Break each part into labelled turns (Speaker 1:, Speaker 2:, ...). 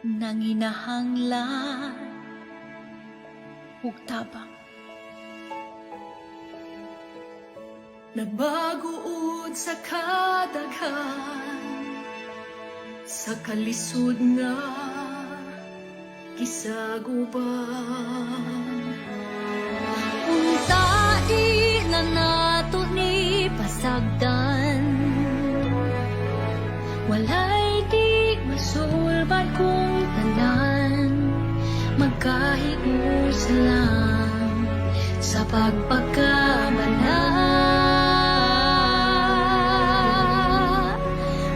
Speaker 1: Nanginahanglan ug tabang. Nagbaguod sa kadaghan sa kalisod nga gisagupan.
Speaker 2: Unta di na nato ni pasagdan. Walay di masulbad kung tanan magkahiusa lang sa pagpagkamala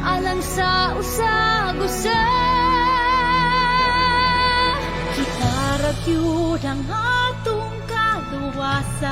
Speaker 2: alang sa usag-usa.
Speaker 1: Kita ra gyud ang atong kaluwasan,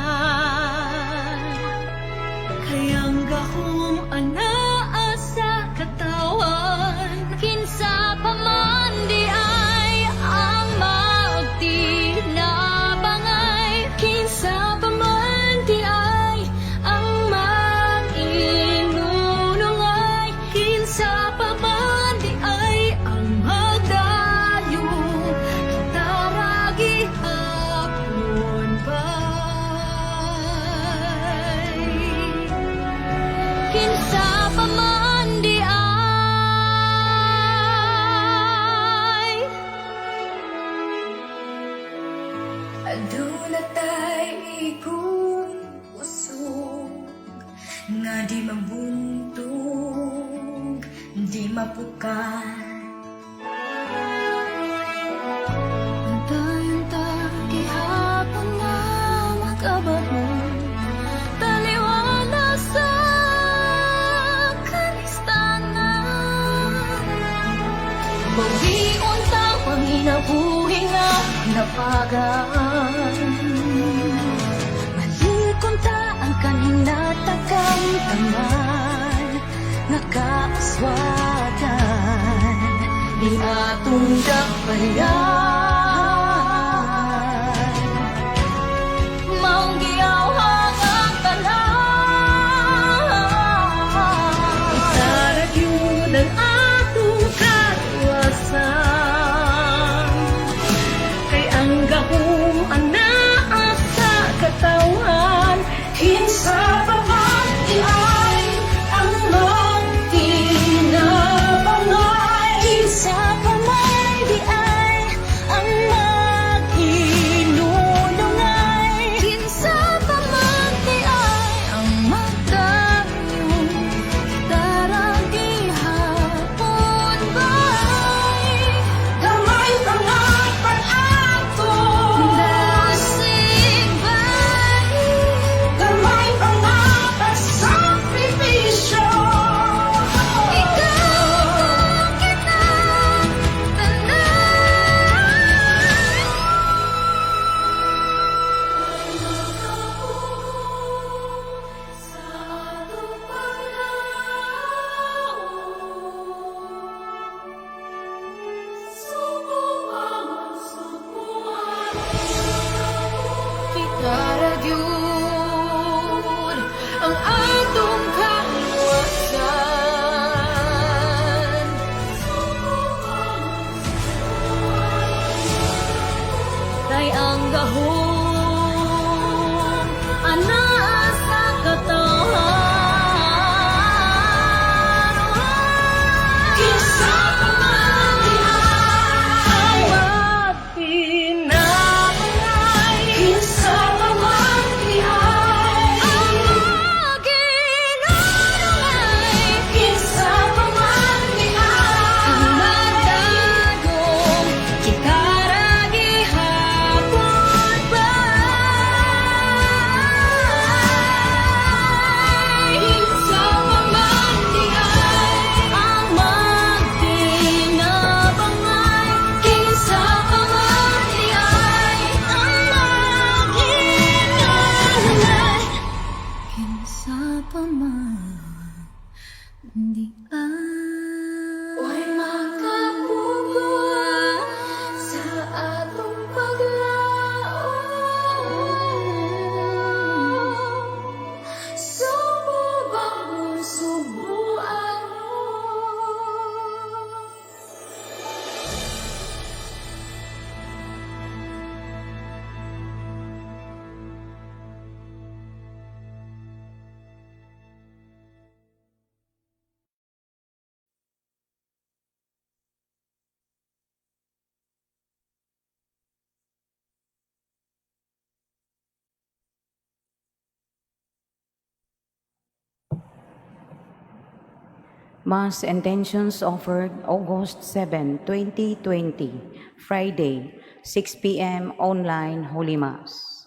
Speaker 1: kay ang gahom anaa sa katawhan.
Speaker 2: Kinsa pa man diay ang magtinabangay?
Speaker 1: Kinsa pa man diay ang mag-inunungay? Kinsa pa man diay ang magdayo? Kita ra gihapon bay.
Speaker 2: Kinsa pa man diay?
Speaker 3: Aduna tay igong kusog nga di mabuntog, di mapukan.
Speaker 2: Antayon ta gihapon nga makabaho, taliwala sa kalistanan.
Speaker 1: Bawion ta panginabuhi nga napagaan.
Speaker 2: Malikon ta ang kahinatakamtaman nga kaaswagan
Speaker 1: Di atong dakbayan. Maong giyawhag ang tanan. Kita ra gyud ang atong kaluwasan, kay ang gahom anaa sa katawhan.
Speaker 3: Kinsa pa man diay ang magtinabangay?
Speaker 2: Kinsa pa man diay ang mag-inunungay? Kinsa pa man diay ang magdayo? Kita ra gihapon bay.
Speaker 3: Gamay pa nga pang atong
Speaker 2: Dasig bay.
Speaker 3: Gamay pa nga pagsakripisyo.
Speaker 2: Ikaw kita tanan.
Speaker 1: Sa atong paglaom, Subuan, subuan. Kita ra gyud ang atong kaluwasan.
Speaker 2: Kay ang gahom anaa sa katawhan.
Speaker 3: Kinsa pa man diay
Speaker 1: Magtinabangay?
Speaker 3: Kinsa pa man diay
Speaker 2: Mag-inunungay?
Speaker 3: Kinsa pa man diay
Speaker 2: Ang magdagong kita ra gihapon.
Speaker 4: Mass intentions offered August 7, 2020, Friday, 6 p.m. Online Holy Mass.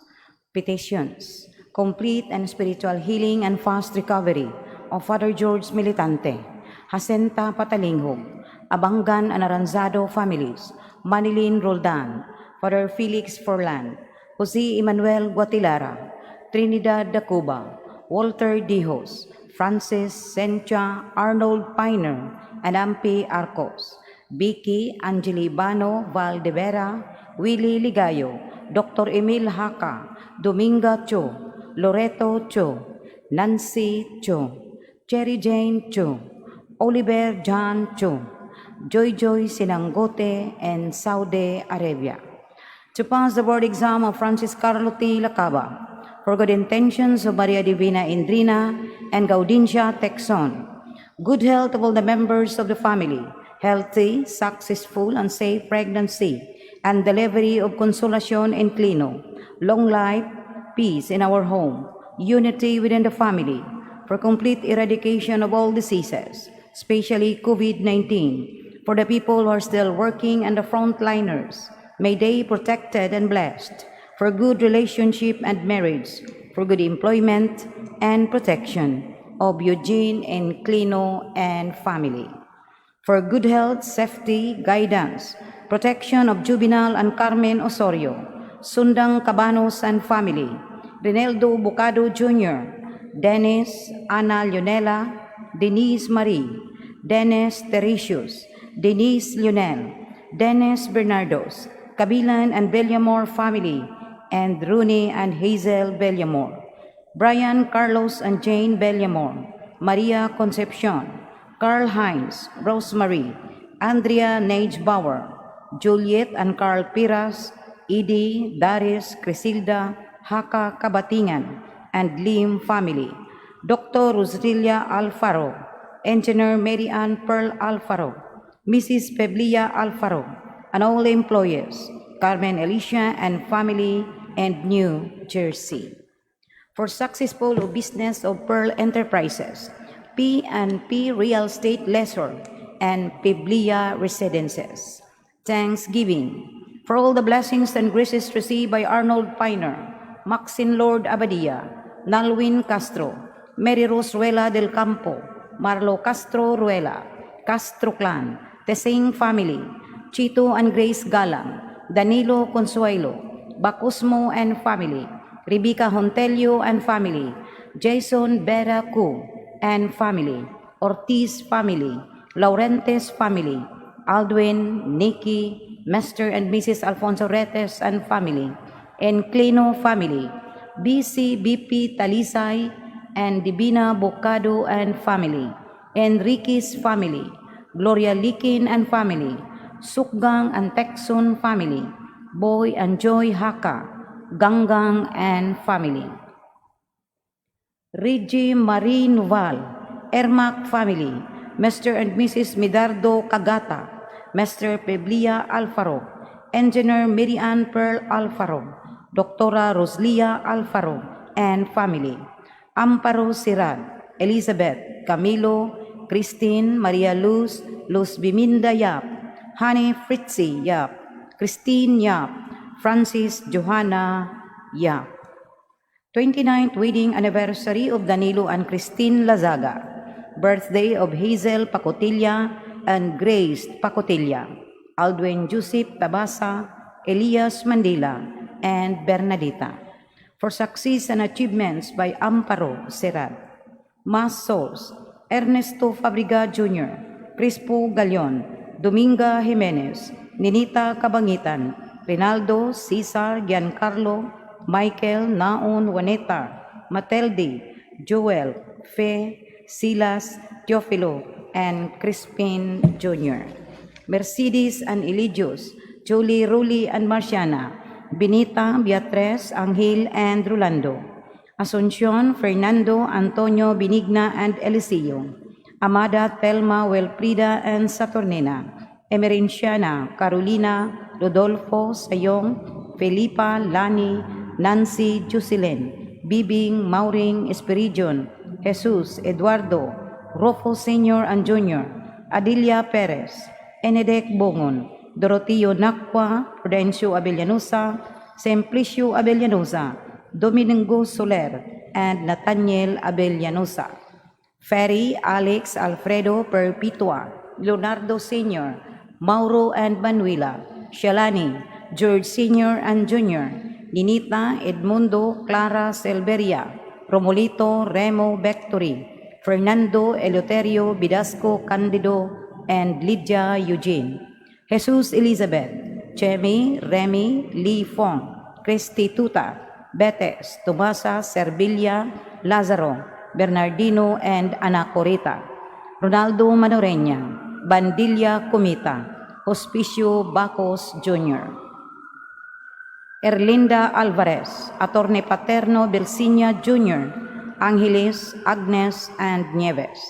Speaker 4: Petitions. Complete and spiritual healing and fast recovery of Father George Militante, Jacinta Patalinghog, Abanggan and Aranzado families, Manilin Roldan, Father Felix Forlan, Jose Emmanuel Guatilara, Trinidad Dacuba, Walter Dijos, Francis Sencha, Arnold Piner, and Ampi Arcos, Vicky Angelibano Valdevera, Willie Ligayo, Dr. Emil Haka, Dominga Cho, Loreto Cho, Nancy Cho, Cherry Jane Cho, Oliver John Cho, Joy Joy Sinangote, and Saudi Arabia. To pass the board exam of Francis Carlo T. Lacaba, for good intentions of Maria Divina Indrina and Gaudencia Texon, good health of all the members of the family, healthy, successful, and safe pregnancy, and delivery of Consolacion and Clino, long life, peace in our home, unity within the family, for complete eradication of all diseases, especially COVID-19, for the people who are still working and the frontliners, may they protected and blessed, for good relationship and marriage, for good employment and protection of Eugene and Clino and family, for good health, safety, guidance, protection of Juvenal and Carmen Osorio, Sundang Cabanos and family, Rinaldo Bucado Jr., Dennis Ana Leonela, Denise Marie, Dennis Teresius, Denise Lionel, Dennis Bernardos, Kabilan and Bellamore family, and Rooney and Hazel Bellamore, Brian Carlos and Jane Bellamore, Maria Concepcion, Carl Heinz, Rosemary, Andrea Nage Bauer, Juliet and Carl Piras, Edie, Daris, Crisilda, Haka Kabatingan, and Lim family, Dr. Rosrilia Alfaro, Engineer Mary Ann Pearl Alfaro, Mrs. Peblia Alfaro, and all the employees, Carmen Alicia and family, and New Jersey. For successful business of Pearl Enterprises, P&P Real Estate Lessor, and Piblia Residences. Thanksgiving for all the blessings and graces received by Arnold Piner, Maxine Lord Abadia, Nalwin Castro, Mary Rose Ruela del Campo, Marlo Castro Ruela, Castro Clan, Tesing Family, Chito and Grace Galang, Danilo Consuelo, Bacusmo and Family, Rebecca Hontelio and Family, Jason Vera Cu and Family, Ortiz Family, Laurentes Family, Aldwin, Nikki, Mr. and Mrs. Alfonso Retes and Family, Enclino Family, BCBP Talisay, and Divina Bocado and Family, Enriquez Family, Gloria Likin and Family, Sukgang and Texon Family, Boy and Joy Haka, Ganggang and Family. Reggie Marie Noval, Ermac Family, Mr. and Mrs. Medardo Cagata, Mr. Peblia Alfaro, Engineer Mary Ann Pearl Alfaro, Doctora Roslia Alfaro, and family. Amparo Sirad, Elizabeth, Camilo, Christine, Maria Luz, Luz Biminda Yap, Honey Fritzy Yap, Christine Yap, Francis Johanna Yap. 29th wedding anniversary of Danilo and Christine Lazaga. Birthday of Hazel Pacotilla and Grace Pacotilla. Aldwin Joseph Tabasa, Elias Mandila, and Bernadita. For success and achievements by Amparo Serrat. Mass Souls, Ernesto Fabriga Jr., Crispo Galion, Dominga Jimenez, Ninita Kabangitan, Rinaldo, Cesar, Giancarlo, Michael, Naon, Juaneta, Matilde, Joel, Fe, Silas, Teofilo, and Crispin Jr. Mercedes and Eligius, Julie Ruli and Marciana, Benita, Beatriz, Angel, and Rolando. Asuncion, Fernando, Antonio, Benigna, and Eliseo. Amada, Telma, Wilfrida, and Saturnina. Emerenciana, Carolina, Rodolfo, Sayong, Felipa, Lani, Nancy, Jocelyn, Bibing, Mauring, Espiridion, Jesus, Eduardo, Rufo Sr. and Jr., Adelia Perez, Enedek Bongon, Doroteo Nakwa, Prudencio Abellanosa, Simplicio Abellanosa, Domingo Soler, and Nathaniel Abellanosa. Ferry Alex Alfredo Perpetua, Leonardo Sr., Mauro and Manuela, Shalani, George Sr. and Jr., Ninita Edmundo Clara Silveria, Romolito Remo Victory, Fernando Eleuterio Bidasco Candido, and Lydia Eugene. Jesus Elizabeth, Chemi Remy Lee Fong, Christy Tuta, Betes, Tomasa Servilla, Lazaro, Bernardino, and Anacorita. Ronaldo Manoreña, Bandilla Comita, Hospicio Bacos Jr. Erlinda Alvarez, Attorney Paterno Belsinia Jr., Angeles, Agnes, and Nieves.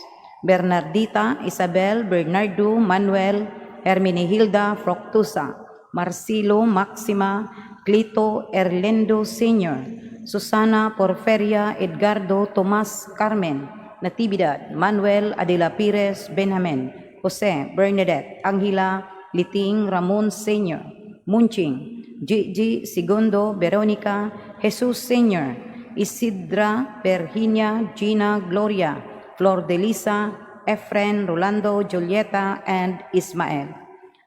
Speaker 4: Bernardita, Isabel, Bernardo, Manuel, Hermenegilda Fructusa, Marcelo Maxima, Clito Erlendo Sr., Susana Porferia, Edgardo Tomas Carmen, Natividad, Manuel Adela Pires Benjamin, Jose Bernadette, Angela Liting Ramon Sr., Munching, Gigi Segundo, Veronica, Jesus Sr., Isidra, Virginia, Gina, Gloria, Flor de Lisa, Efren, Rolando, Julieta, and Ismael.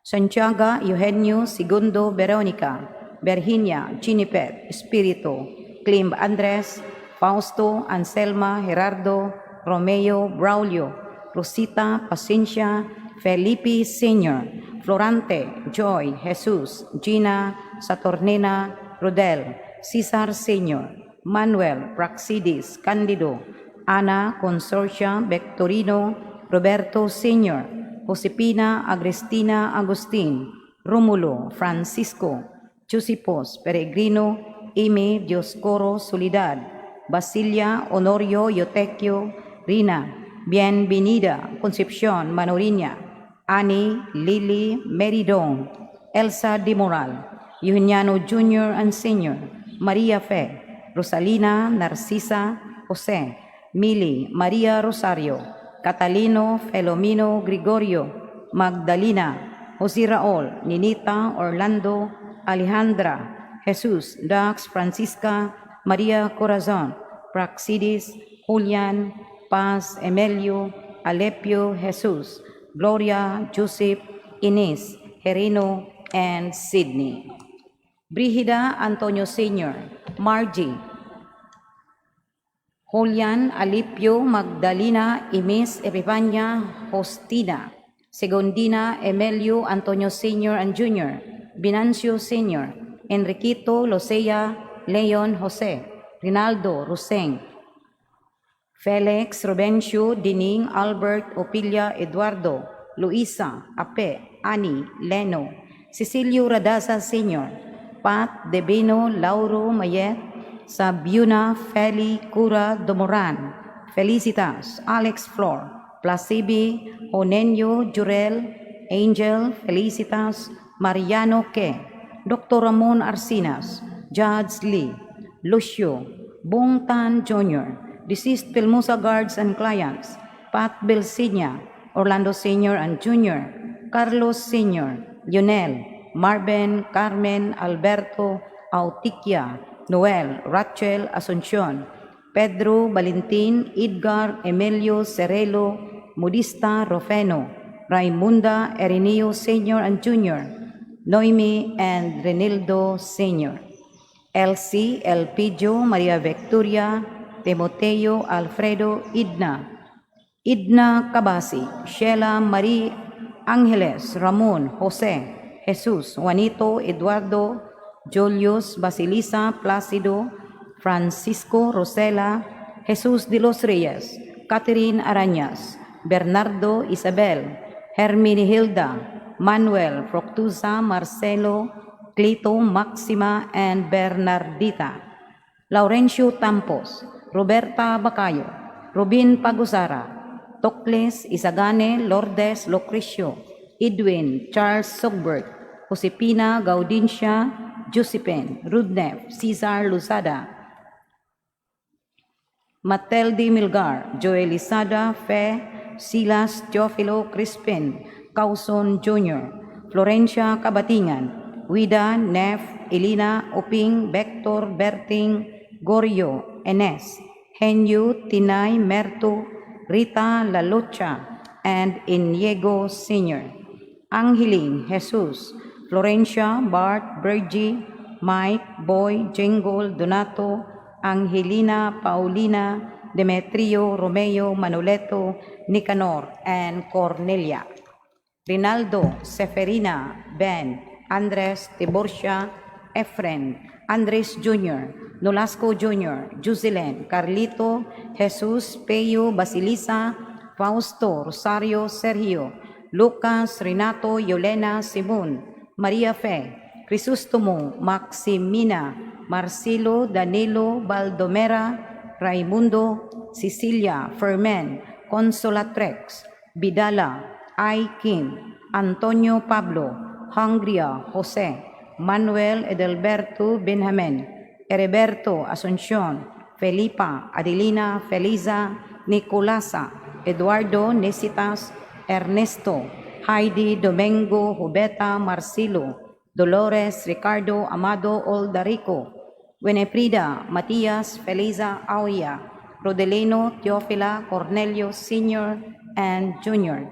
Speaker 4: Santiago, Eugenio, Segundo, Veronica, Virginia, Ginipet, Espiritu, Klim Andres, Fausto, Anselma, Gerardo, Romeo, Braulio, Rosita, Paciencia, Felipe Sr., Florante, Joy, Jesus, Gina, Saturnina, Rodel, Cesar Sr., Manuel, Praxidis, Candido, Ana, Consorcia, Victorino, Roberto Sr., Josepina, Agrestina, Agustin, Romulo, Francisco, Chusipos, Peregrino, Amy, Dioscoro, Soledad, Basilia, Honorio, Yotequio, Rina, Bienvenida, Concepcion, Manorinia, Ani, Lily, Meridong, Elsa Di Moral, Eugeniano Jr. and Sr., Maria Fe, Rosalina, Narcisa, Jose, Mili, Maria Rosario, Catalino, Felomino, Gregorio, Magdalena, Jose Raul, Ninita, Orlando, Alejandra, Jesus, Dax, Francisca, Maria Corazon, Praxidis, Julian, Paz, Emelio, Alepio, Jesus, Gloria, Joseph, Ines, Herino, and Sydney. Brigida Antonio Sr., Margie, Julian, Alipio, Magdalena, Imis, Epifania, Hostina, Segundina, Emelio, Antonio Sr. and Jr., Binancio Sr., Enriquito, Losea, Leon, Jose, Rinaldo, Roseng, Felix, Rubencio, Dining, Albert, Opilia, Eduardo, Luisa, Ape, Ani, Leno, Cecilio Radaza Sr., Pat, Debino, Lauro, Mayet, Sabiuna, Feli, Cura, Domoran, Felicitas, Alex Flor, Placibi, Onenyo, Jurel, Angel, Felicitas, Mariano Ke, Dr. Ramon Arsinas, Judge Lee, Lucio, Bong Tan Jr., deceased Pilmusa guards and clients, Pat Belsinia, Orlando Sr. and Jr., Carlos Sr., Lionel, Marvin, Carmen, Alberto, Autiquia, Noel, Rachel, Asuncion, Pedro, Valentin, Edgar, Emilio, Cerelo, Modista, Rofeno, Raimunda, Erineo Sr. and Jr., Noemi, and Renildo Sr. Elsie, Elpidio, Maria Victoria, Timoteo, Alfredo, Idna, Idna Cabasi, Sheila Marie Angeles, Ramon, Jose, Jesus, Juanito, Eduardo, Julius, Basilisa, Placido, Francisco, Rosela, Jesus de los Reyes, Catherine Arañas, Bernardo, Isabel, Herminihilda, Manuel, Fructusa, Marcelo, Clito, Maxima, and Bernardita. Laurencio Tampos, Roberta Bacayo, Robin Pagusara, Tocles, Isagane, Lourdes Lucrecio, Edwin, Charles Sogbert, Josepina Gaudincia, Josephine, Rudnev, Cesar Luzada, Matilde Milgar, Joel Isada, Fe, Silas, Teofilo, Crispin, Causon Jr., Florencia Cabatingan, Wida, Nef, Elina, Uping, Vector, Berting, Gorio, Enes, Henyu, Tinay, Merto, Rita, Lalucha, and Inigo Sr. Angheling, Jesus, Florencia, Bart, Bergie, Mike, Boy, Jingle, Donato, Angelina, Paulina, Demetrio, Romeo, Manoleto, Nicanor, and Cornelia. Rinaldo, Seferina, Ben, Andres, Tiborcia, Efren, Andres Jr., Nolasco Jr., Jusilen, Carlito, Jesus, Peyo, Basilisa, Fausto, Rosario, Sergio, Lucas, Renato, Yolena, Simon, Maria Fe, Crisostomo, Maximina, Marcelo, Danilo, Baldomera, Raimundo, Cecilia, Fermen, Consolatrix, Vidala, I. Kim, Antonio Pablo, Hungria, Jose, Manuel Edelberto Benjamin, Heriberto Asuncion, Felipa, Adelina, Feliza, Nicolasa, Eduardo Nesitas, Ernesto, Heidi, Domingo, Jubeta, Marcelo, Dolores, Ricardo, Amado, Oldarico, Winefrida, Matias, Feliza, Auya, Rodelino, Teofila, Cornelio Sr. and Jr.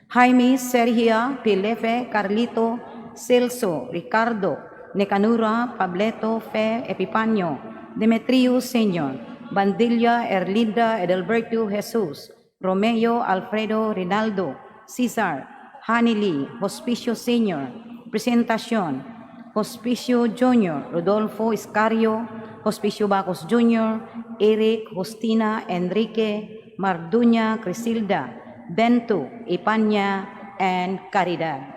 Speaker 4: Jaime, Sergia, Pilefe, Carlito, Celso, Ricardo, Nicanura, Pableto, Fe, Epipanyo, Demetrio Sr., Bandilla, Erlinda, Edelberto, Jesus, Romeo, Alfredo, Rinaldo, Cesar, Hanili, Hospicio Sr., Presentacion, Hospicio Jr., Rodolfo Iscario, Hospicio Bacos Jr., Eric, Justina, Enrique, Marduña, Crisilda, Bento, Ipanya, and Caridad.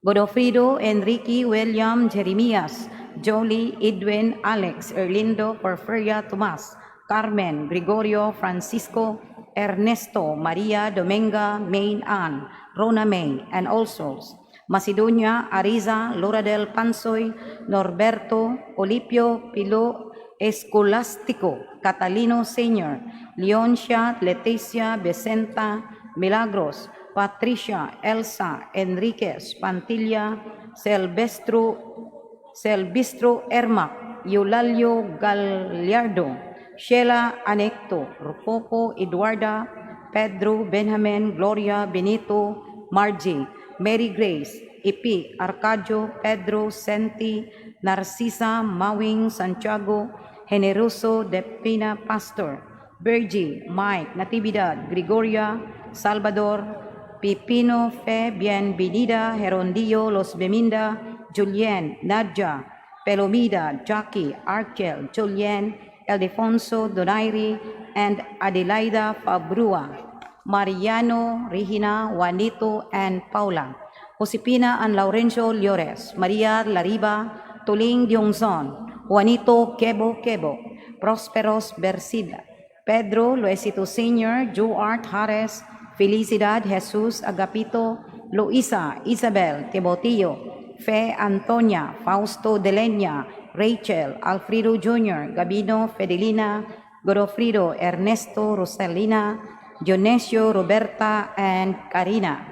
Speaker 4: Godofredo, Enrique, William, Jeremias, Jolie, Edwin, Alex, Erlindo, Porfiria, Tomas, Carmen, Gregorio, Francisco, Ernesto, Maria, Dominga, Main Ann, Rona May, and also Macedonia, Ariza, Loradel Pansoy, Norberto, Olipio, Pilo, Escolastico, Catalino Sr., Leoncia, Leticia, Vicenta, Milagros, Patricia, Elsa, Enriquez, Pantilla, Silvestro, Silvestro Ermac, Eulalio Gallardo, Sheila Anecto, Rococo Eduarda, Pedro Benjamin, Gloria Benito, Margie, Mary Grace, Ipi, Arcadio, Pedro, Senti, Narcisa, Mawing, Santiago, Generoso, De Pina Pastor, Bergie, Mike, Natividad, Gregoria, Salvador, Pipino, Fe, Bienvenida, Gerondio, Los Beminda, Julien, Nadja, Pelomida, Jackie, Archel, Julien, Eldefonso, Donairi, and Adelaida Fabrua, Mariano, Regina, Juanito, and Paula, Josepina and Laurencio Llores, Maria Lariba, Tuling Diongzon, Juanito Kebo Kebo, Prosperos Bersida, Pedro Luisito Sr., Joart Harris, Felicidad Jesus Agapito, Luisa Isabel Timoteo, Fe Antonia, Fausto Delenya, Rachel, Alfredo Jr., Gabino Fedelina, Godofredo, Ernesto, Rosalina, Dionesio, Roberta, and Karina.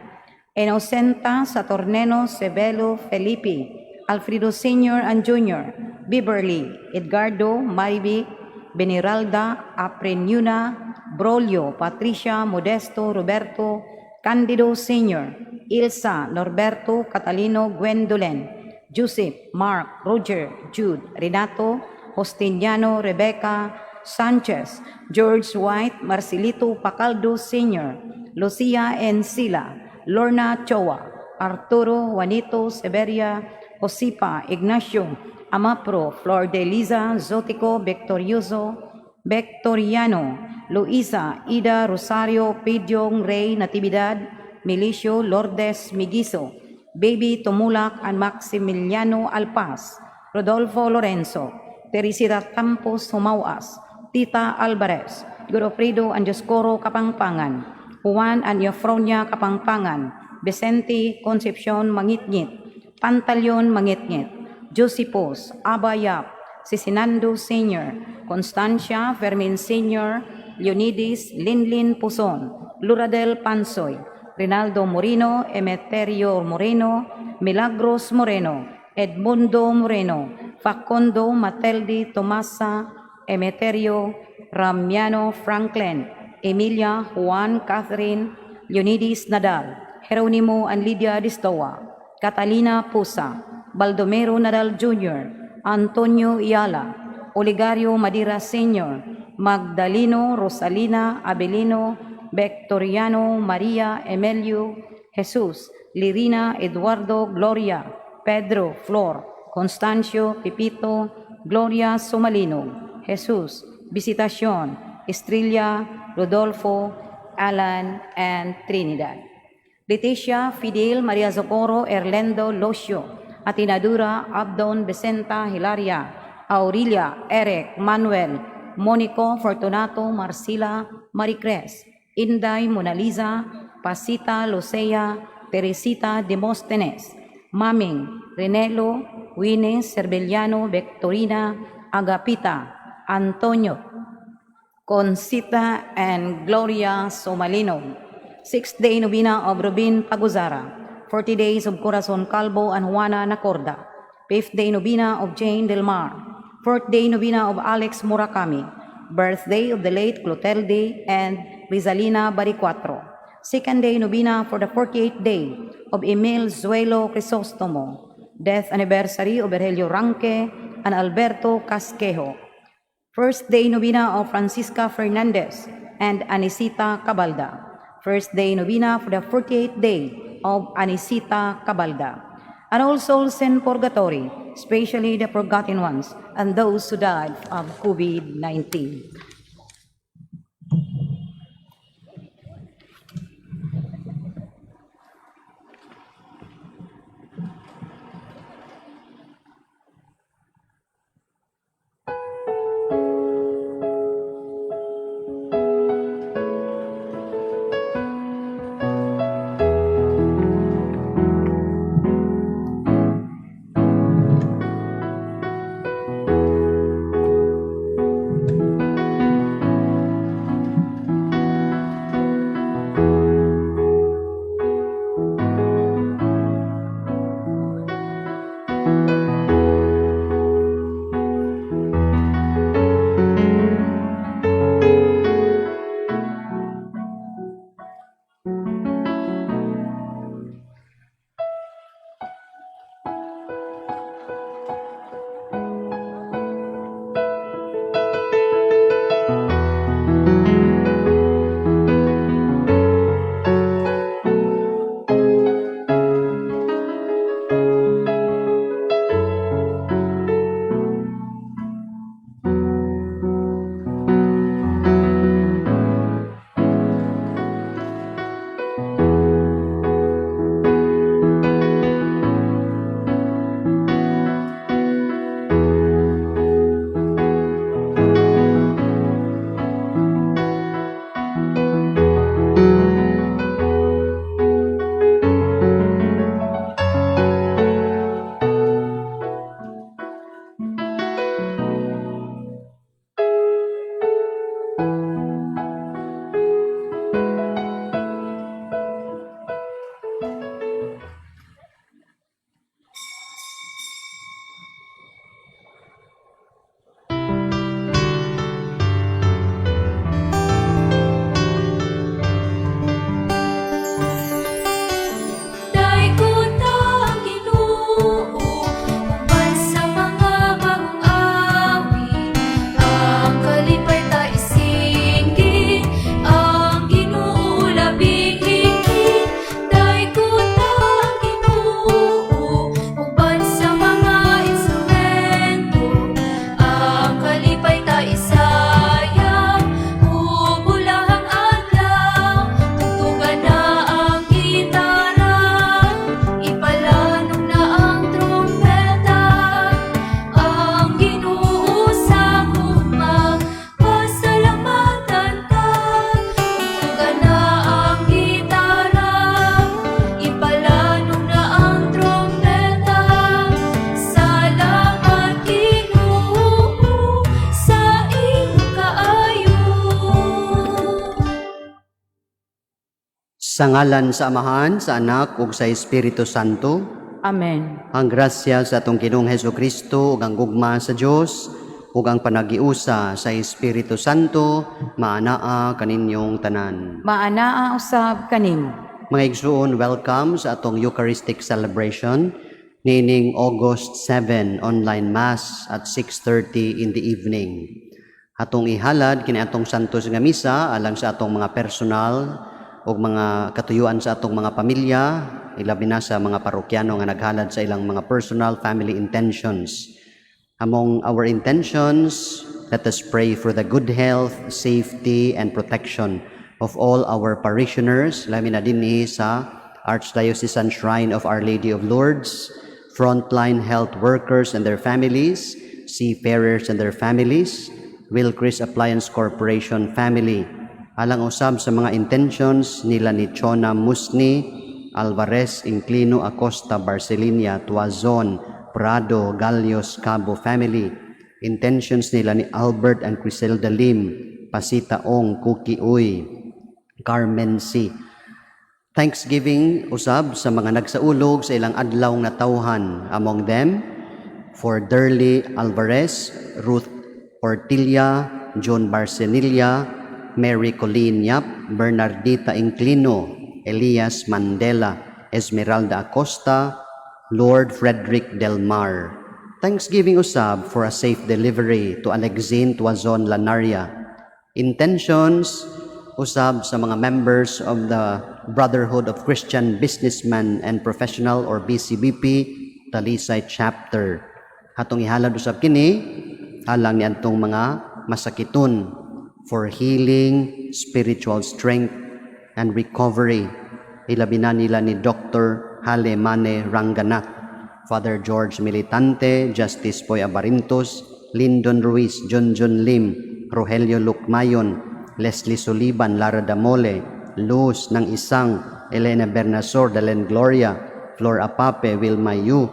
Speaker 4: Inocenta, Saturnino, Sebelo, Felipe, Alfredo Sr. and Jr., Beverly, Edgardo, Mariby, Beniralda, Aprenyuna, Brolio, Patricia, Modesto, Roberto, Candido Sr., Ilsa, Norberto, Catalino, Gwendolyn, Joseph, Mark, Roger, Jude, Renato, Justiniano, Rebecca, Sanchez, George White, Marcelito Pacaldo Sr., Lucia Encila, Lorna Choa, Arturo Juanito Severia, Josipa, Ignacio, Amapro, Flor de Liza, Zotico, Victorioso, Victoriano, Luisa, Ida, Rosario, Pidyong, Rey, Natividad, Milicio, Lourdes, Migiso, Baby Tumulak, and Maximiliano Alpas, Rodolfo Lorenzo, Teresita Campos Humawas, Tita Alvarez, Godofredo and Dioscoro Kapangpangan, Juan and Eufronia Kapangpangan, Vicente Concepcion Mangitngit, Pantaleon Mangitngit, Josipos, Abayap, Sisinando Sr., Constancia Fermin Sr., Leonides Linlin Puson, Luis Lucia, Luis Antonio, Luis Alberto, Luradel Pansoy, Rinaldo Moreno, Emeterio Moreno, Milagros Moreno, Edmundo Moreno, Facundo Mateldi Tomasa, Emeterio Ramiano Franklin, Emilia Juan Catherine Leonidis Nadal, Jeronimo and Lydia Distoa, Catalina Pusa, Baldomero Nadal Jr., Antonio Iala, Oligario Madira Sr., Magdaleno Rosalina Abelino, Victoriano Maria Emelio Jesus, Lirina Eduardo Gloria, Pedro Flor, Constancio Pipito, Gloria Somalino, Jesus, Visitacion, Estrella, Rodolfo, Alan, and Trinidad. Leticia, Fidel, Maria Socorro, Erlendo, Locio, Atinadura, Abdon, Vicenta, Hilaria, Aurelia, Eric, Manuel, Monico, Fortunato, Marcila, Maricres, Inday, Monaliza, Pasita, Lucea, Teresita, Demosthenes, Maming, Renelo, Winnie, Servillano, Victorina, Agapita, Antonio, Concita, and Gloria Somalino. Sixth day novena of Rubin Paguzara, 40 days of Corazon Calvo and Juana Nacorda, fifth day novena of Jane Del Mar, fourth day novena of Alex Murakami, birthday of the late Clotilde and Rizalina Baricuatro, second day novena for the 48th day of Emil Zuelo Crisostomo, death anniversary of Virgilio Ranque and Alberto Casquejo, first day novena of Francisca Fernandez and Anisita Cabalda. First day novena for the 48th day of Anisita Cabalda. And all souls in purgatory, especially the forgotten ones and those who died of COVID-19.
Speaker 5: Sa ngalan sa Amahan, sa Anak ug sa Espiritu Santo.
Speaker 4: Amen.
Speaker 5: Ang grasya sa atong Ginoong Hesus Kristo ug ang gugma sa Dios ug ang panagiusa sa Espiritu Santo maanaa kaninyong tanan.
Speaker 4: Maanaa usab kanimo.
Speaker 5: Mga igsuon, welcome sa atong Eucharistic celebration niining August 7, online Mass at 6:30 in the evening. Atong ihalad kini atong Santos nga Misa alang sa atong mga personal ug mga katuyuan sa atong mga pamilya, ilabi na sa mga parokyano nga naghalad sa ilang mga personal family intentions. Among our intentions, let us pray for the good health, safety, and protection of all our parishioners, labi na dinhi sa Archdiocesan Shrine of Our Lady of Lourdes, frontline health workers and their families, seafarers and their families, Wilcris Appliance Corporation family. Alang usab sa mga intentions nila ni Chona Musni, Alvarez, Inclino, Acosta, Barcelinia, Tuazon, Prado, Galios, Cabo family. Intentions nila ni Albert and Criselda Lim, Pasita Ong, Cookie Uy, Carmen C. Thanksgiving usab sa mga nagsaulog sa ilang adlaw nga tawhan. Among them, for Durley Alvarez, Ruth Ortilla, John Barcenilla, Mary Colleen Yap, Bernardita Inclino, Elias Mandela, Esmeralda Acosta, Lord Frederick Del Mar. Thanksgiving usab for a safe delivery to Alexine Tuazon Lanaria. Intentions usab sa mga members of the Brotherhood of Christian Businessmen and Professional or BCBP Talisay Chapter. Atong ihalad usab kini alang niadtong mga masakiton for healing, spiritual strength and recovery. Ilabi na nila ni Dr. Hale Mane Ranganath, Father George Militante, Justice Poy Abarintos, Lyndon Ruiz, John John Lim, Rogelio Lukmayon, Leslie Sullivan, Lara Damole, Luz ng Isang, Elena Bernasor, Dalen Gloria, Flor Apape, Wilma Yu,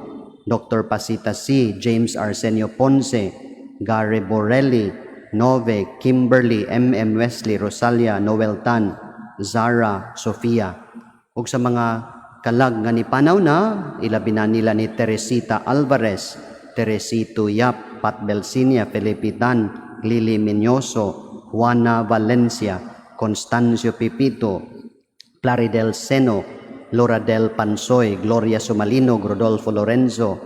Speaker 5: Dr. Pasita C., James Arsenio Ponce, Gary Borelli, Nove, Kimberly, M.M. Wesley, Rosalia, Noel Tan, Zara, Sofia. Ug sa mga kalag nga nipanaw na, ilabi na nila ni Teresita Alvarez, Teresito Yap, Pat Belsinia, Felipe Tan, Lily Miñoso, Juana Valencia, Constancio Pipito, Claridel Seno, Laura del Pansoy, Gloria Sumalino, Rodolfo Lorenzo,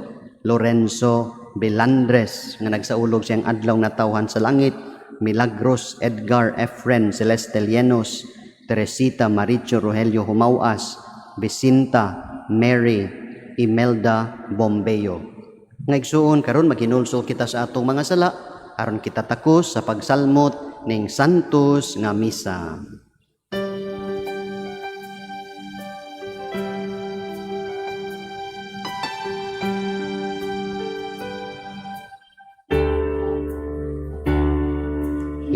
Speaker 5: Lorenzo Belandres, nga nagsaulog siyang adlaw na tawhan sa langit, Milagros Edgar Efren, Celeste Llenos, Teresita Maricho Rogelio Humawas, Vicinta Mary Imelda Bombeo. Nga igsuon, karon maghinulsol kita sa atong mga sala aron kita takos sa pagsalmot ning Santos nga Misa.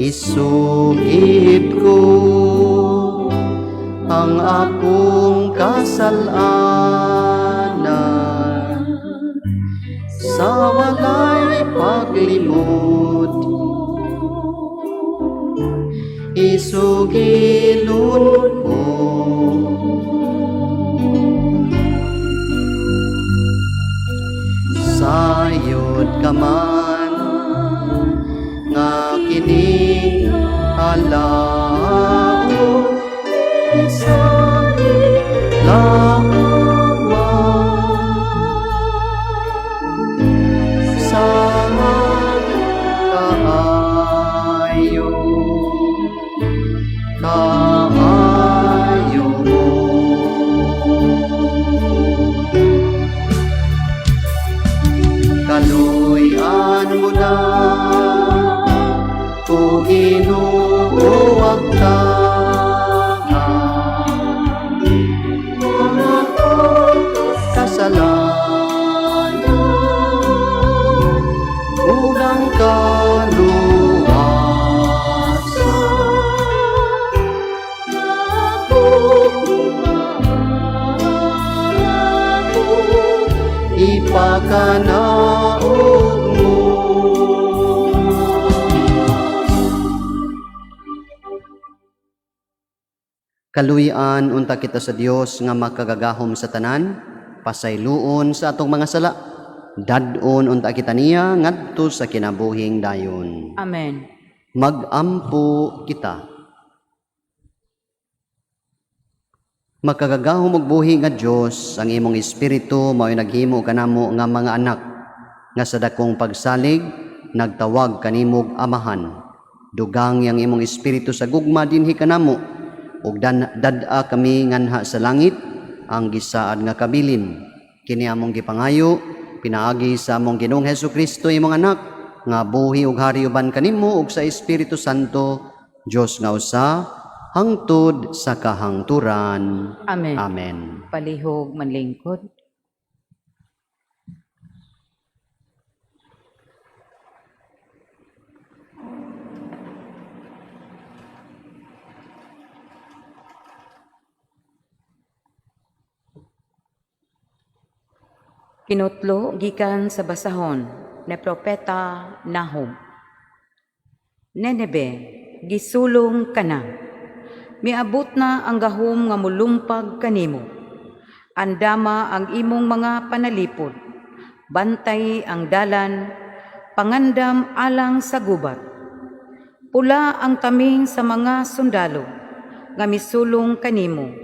Speaker 5: Isugid ko ang akong kasalanan sa walay paglimot. Isugilon ko sayod ka man nga kini alao sa lawa sa kaayo kaayo mo. Kaluy-an mo na ko, Ginoo, wagtahan kasalanan ug ang kaluwasan. Ipakanaog mo. Kaluy-an unta kita sa Dios nga makagagahom sa tanan, pasayloon sa atong mga sala. Dad-on unta kita niya ngadto sa kinabuhing dayon.
Speaker 4: Amen.
Speaker 5: Magampo kita. Makagagahom og buhi nga Dios, ang imong espiritu mao'y naghimo kanamo nga mga anak nga sa dakong pagsalig nagtawag kanimog Amahan. Dugang ang imong espiritu sa gugma dinhi kanamo ug dad-a kami nganha sa langit ang gisaad nga kabilin. Kini among gipangayo pinaagi sa among Ginoong Hesukristo, imong anak, nga buhi ug hari uban kanimo ug sa Espiritu Santo, Dios nga usa, hangtod sa kahangturan.
Speaker 4: Amen.
Speaker 5: Amen.
Speaker 4: Palihog manlingkod. Kinutlo gikan sa basahon ni Propeta Nahum. Nenebe, gisulong ka na. Miabot na ang gahom nga mulumpag kanimo. Andama ang imong mga panalipod. Bantay ang dalan, pangandam alang sa gubat. Pula ang taming sa mga sundalo nga misulong kanimo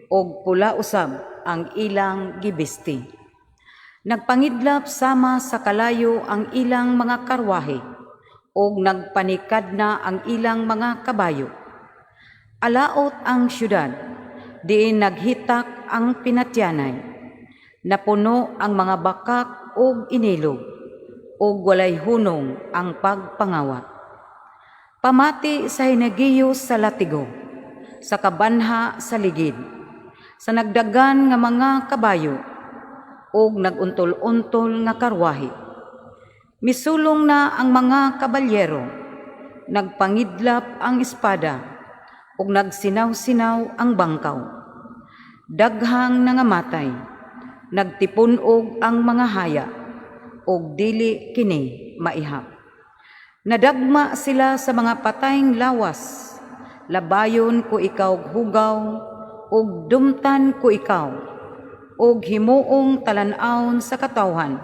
Speaker 4: ug pula usab ang ilang gibisti. Nagpangidlap sama sa kalayo ang ilang mga karwahe ug nagpanikad na ang ilang mga kabayo. Alaot ang syudad, diin naghitak ang pinatyanay. Napuno ang mga bakak ug inilog, ug walay hunong ang pagpangawat. Pamati sa hinagiyo sa latigo, sa kabanha sa ligid, sa nagdagan nga mga kabayo, ug naguntol-untol nga karwahe. Misulong na ang mga kabalyero, nagpangidlap ang espada, ug nagsinaw-sinaw ang bangkaw. Daghang nangamatay, nagtipun-og ang mga haya, ug dili kini maihap. Nadagma sila sa mga patayng lawas, labayon ko ikaw hugaw, ug dumtan ko ikaw, ug himuong talan-awon sa katawhan,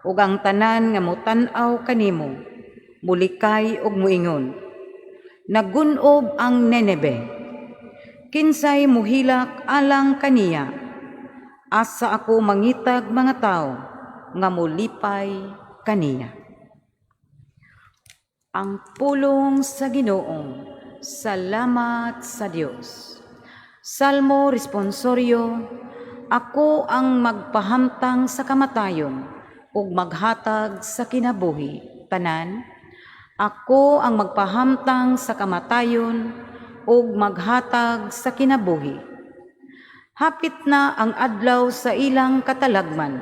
Speaker 4: ug ang tanan nga motan-aw kanimo, mulikay ug muingon. Nagunob ang Nenebe. Kinsay muhilak alang kaniya. Asa ako mangitag mga tao nga molipay kaniya. Ang pulong sa Ginoo. Salamat sa Dios. Salmo responsorio. Ako ang magpahamtang sa kamatayon ug maghatag sa kinabuhi. Tanan, ako ang magpahamtang sa kamatayon ug maghatag sa kinabuhi. Hapit na ang adlaw sa ilang katalagman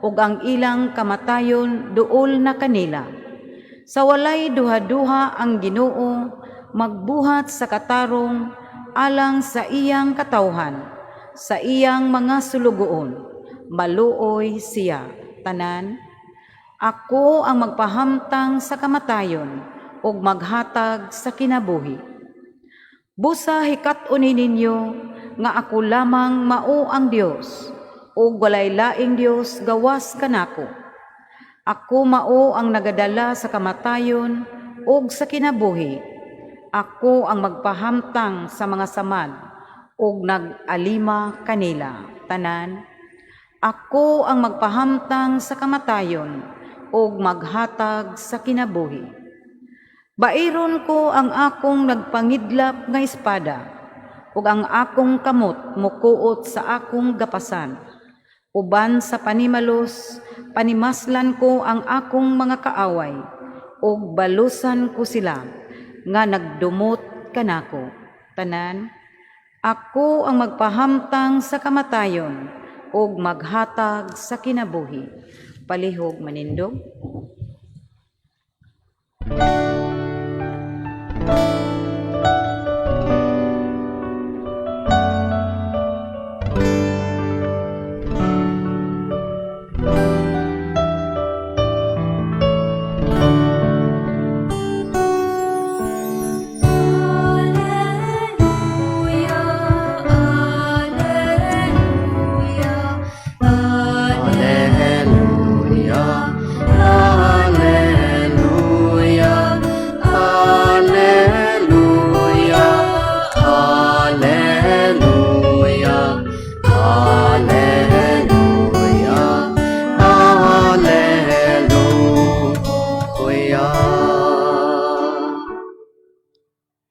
Speaker 4: ug ang ilang kamatayon duol na kanila. Sa walay duha-duha ang Ginoo magbuhat sa katarong alang sa iyang katawhan, sa iyang mga sulugoon. Maluoy siya. Tanan, ako ang magpahamtang sa kamatayon ug maghatag sa kinabuhi. Busa hikat-on ninyo nga ako lamang mao ang Dios ug walay laing Dios gawas kanako. Ako mao ang nagadala sa kamatayon ug sa kinabuhi. Ako ang magpahamtang sa mga samad ug nag-alima kanila. Tanan, ako ang magpahamtang sa kamatayon ug maghatag sa kinabuhi. Bairon ko ang akong nagpangidlap nga espada ug ang akong kamot mukuot sa akong gapasan. Uban sa panimalos, panimaslan ko ang akong mga kaaway ug balusan ko sila nga nagdumot kanako. Tanan, ako ang magpahamtang sa kamatayon ug maghatag sa kinabuhi. Palihog manindog.
Speaker 1: Alleluia.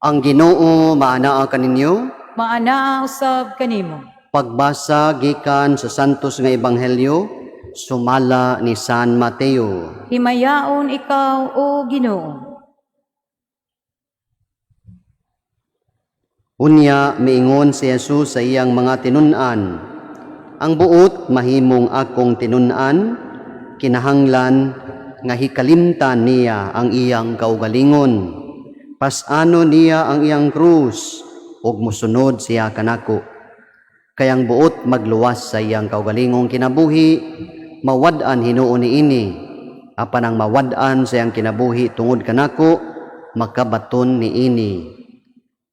Speaker 5: Ang Ginoo maanaa kaninyo.
Speaker 4: Maanaa usab kanimo.
Speaker 5: Pagbasa gikan sa Santos nga Ebanghelyo sumala ni San Mateo.
Speaker 4: Himayaon ikaw, O Ginoo.
Speaker 5: Unya miingon si Jesus sa iyang mga tinun-an, "Ang buot mahimong akong tinun-an, kinahanglan nga hikalimtan niya ang iyang kaugalingon. Pas-anon niya ang iyang krus ug mosunod siya kanako. Kay ang buot magluwas sa iyang kaugalingong kinabuhi, mawad-an hinuon niini. Apan ang mawad-an sa iyang kinabuhi tungod kanako, makabaton niini.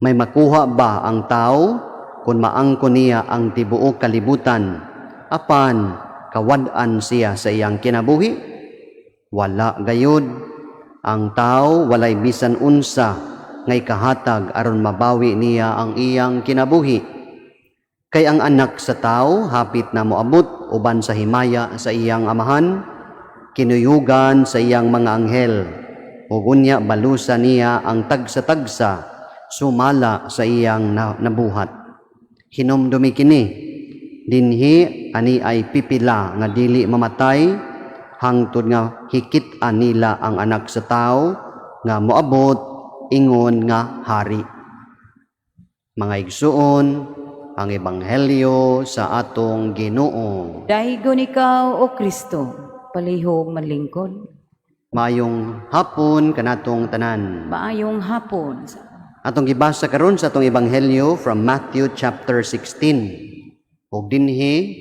Speaker 5: May makuha ba ang tao kung maangkon niya ang tibuok kalibutan, apan kawad-an siya sa iyang kinabuhi? Wala gayud. Ang tao walay bisan unsa ngay kahatag aron mabawi niya ang iyang kinabuhi. Kay ang Anak sa Tao hapit na moabot uban sa himaya sa iyang Amahan, kinuyugan sa iyang mga anghel, ug unya balusa niya ang tagsa-tagsa sumala sa iyang nabuhat. Hinumdumi kini, dinhi ani ay pipila nga dili mamatay hangtod nga hikit-an nila ang Anak sa Tao nga moabot ingon nga hari." Mga igsuon, ang ebanghelyo sa atong Ginoo.
Speaker 4: Daygon ikaw, O Kristo. Palihog manlingkod.
Speaker 5: Maayong hapon kanatong tanan.
Speaker 4: Maayong hapon.
Speaker 5: Atong gibasa karon sa atong ebanghelyo from Matthew chapter 16. Ug dinhi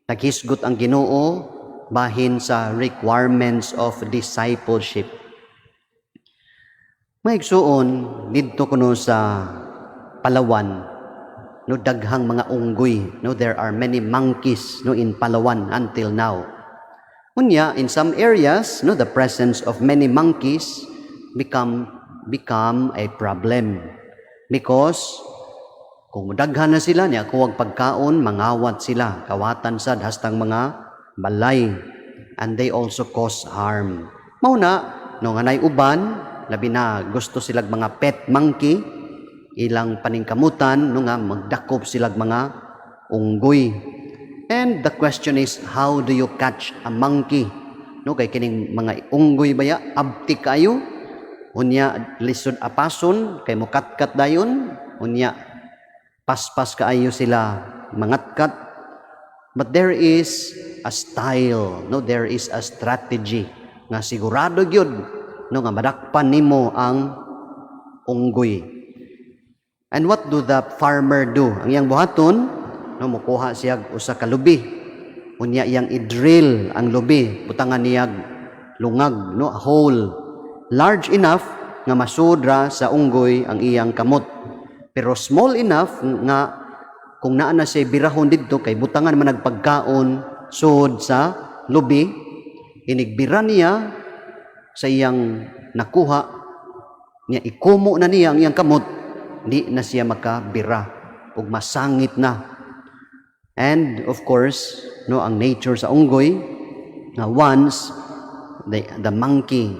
Speaker 5: naghisgot ang Ginoo bahin sa requirements of discipleship. Mga igsuon, didto kuno sa Palawan, no, daghang mga unggoy, no? There are many monkeys, no, in Palawan until now. Unya, in some areas, no, the presence of many monkeys become a problem because kung daghan na sila niya kuwag pagkaon, mangawat sila, kawatan sad hastang mga balay, and they also cause harm. Mao na, no, nga nay uban, labi na gusto silag mga pet monkey, ilang paningkamutan, no, nga magdakop silag mga unggoy. And the question is, how do you catch a monkey, no? Kay kining mga unggoy baya, abtik kayo. Unya lisod apason kay mukatkat dayon. Unya paspas kaayo sila mangatkat. But there is a style, no? There is a strategy nga sigurado gyud, no, nga madakpan nimo ang unggoy. And what do the farmer do? Ang iyang buhaton, no, mukuha siya usa ka lubi. Unya iyang i-drill ang lubi, butangan niya lungag, no, a hole large enough nga masudra sa unggoy ang iyang kamot. Pero small enough nga kung naa na siya birahon didto, kay butangan man nagpagkaon sud sa lubi, inigbira niya sa iyang nakuha niya, ikumo na niya ang iyang kamot, di na siya makabira ug masangit na. And of course, no, ang nature sa unggoy nga once the monkey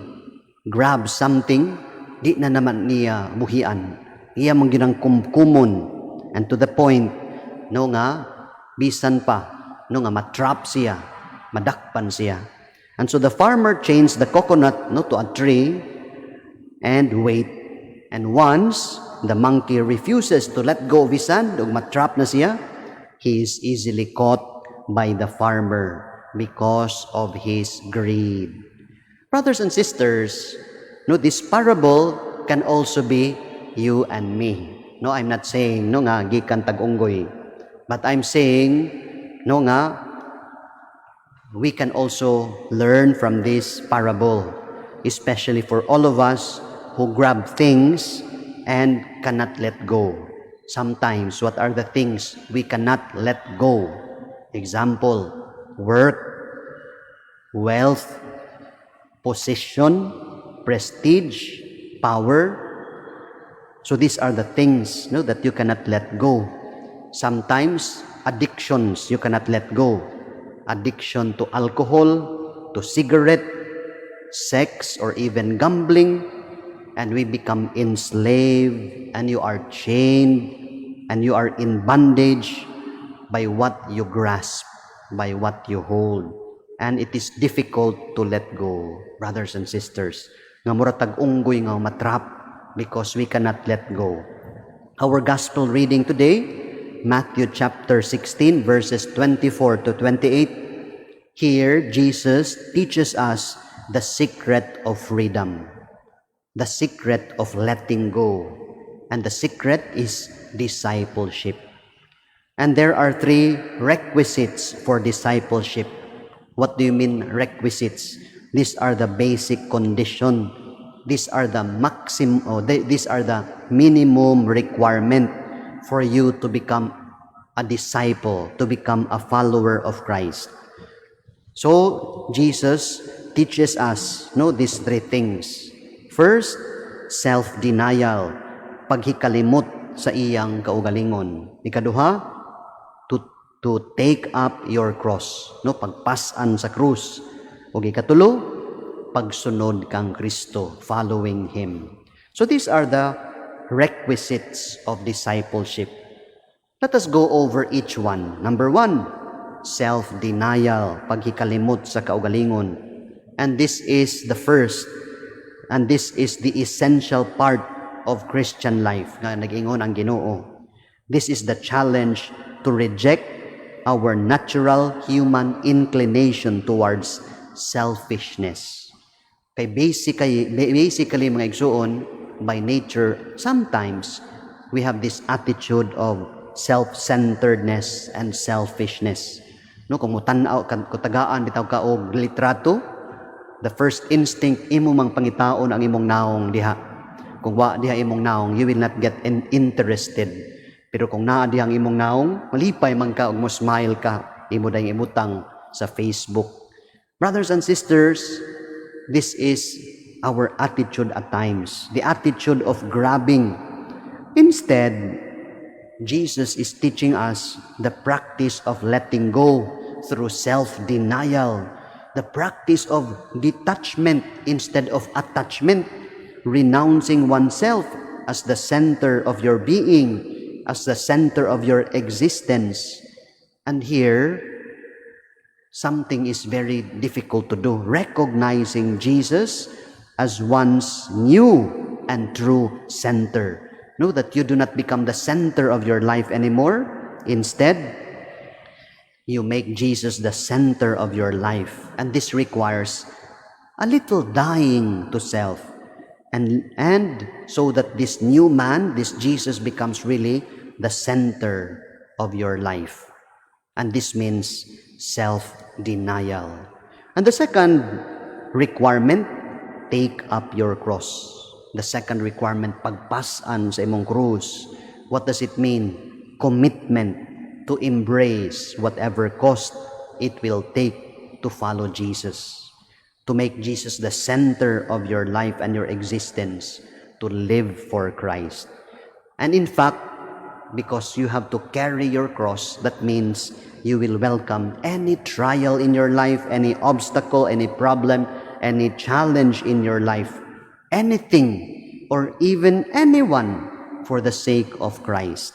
Speaker 5: grabs something, di na naman niya buhian, iya man ginang kumkumon, and to the point, no, nga bisan pa, no, nga matrap siya, madakpan siya. And so the farmer changed the coconut, no, to a tree and wait. And once the monkey refuses to let go of his hand ug matrap na siya, he is easily caught by the farmer because of his greed. Brothers and sisters, no, this parable can also be you and me. No, I'm not saying, no, nga gikan tag unggoy. But I'm saying, no, nga we can also learn from this parable, especially for all of us who grab things and cannot let go. Sometimes, what are the things we cannot let go? Example, work, wealth, position, prestige, power. So these are the things, no, that you cannot let go. Sometimes, addictions you cannot let go. Addiction to alcohol, to cigarette, sex, or even gambling. And we become enslaved, and you are chained, and you are in bondage by what you grasp, by what you hold. And it is difficult to let go, brothers and sisters. Nga mura tag unggoy nga matrap because we cannot let go. Our gospel reading today, Matthew chapter 16, verses 24 to 28. Here, Jesus teaches us the secret of freedom, the secret of letting go, and the secret is discipleship. And there are three requisites for discipleship. What do you mean, requisites? These are the basic condition. These are the maximum, oh, these are the minimum requirement for you to become a disciple, to become a follower of Christ. So Jesus teaches us, no, these three things. First, self-denial, paghikalimot sa iyang kaugalingon. Ikaduha, to take up your cross, no, pagpas-an sa krus. Ug ikatulo, pagsunod kang Kristo, following him. So these are the requisites of discipleship. Let us go over each one. Number one, self-denial, paghikalimot sa kaugalingon. And this is the first, and this is the essential part of Christian life nga nag-ingon ang Ginoo. This is the challenge to reject our natural human inclination towards selfishness. Kay basically, mga igsuon, by nature, sometimes we have this attitude of self-centeredness and selfishness. No, kung mutan-aw kung tagaan bitaw ka og litrato, the first instinct, imo mang pangitaon ang imong naong diha. Kung wa diha imong naong, you will not get interested. Pero kung naa diha ang imong naong, malipay man ka ug mo smile ka, imo dayong ibutang sa Facebook. Brothers and sisters, this is our attitude at times, the attitude of grabbing. Instead, Jesus is teaching us the practice of letting go through self-denial, the practice of detachment instead of attachment, renouncing oneself as the center of your being, as the center of your existence. And here, something is very difficult to do: recognizing Jesus as one's new and true center. Know that you do not become the center of your life anymore. Instead, you make Jesus the center of your life. And this requires a little dying to self. And so that this new man, this Jesus, becomes really the center of your life. And this means self denial. And the second requirement, take up your cross. The second requirement, pagpas-an sa imong krus. What does it mean? Commitment to embrace whatever cost it will take to follow Jesus. To make Jesus the center of your life and your existence, to live for Christ. And in fact, because you have to carry your cross, that means you will welcome any trial in your life, any obstacle, any problem, any challenge in your life, anything or even anyone for the sake of Christ.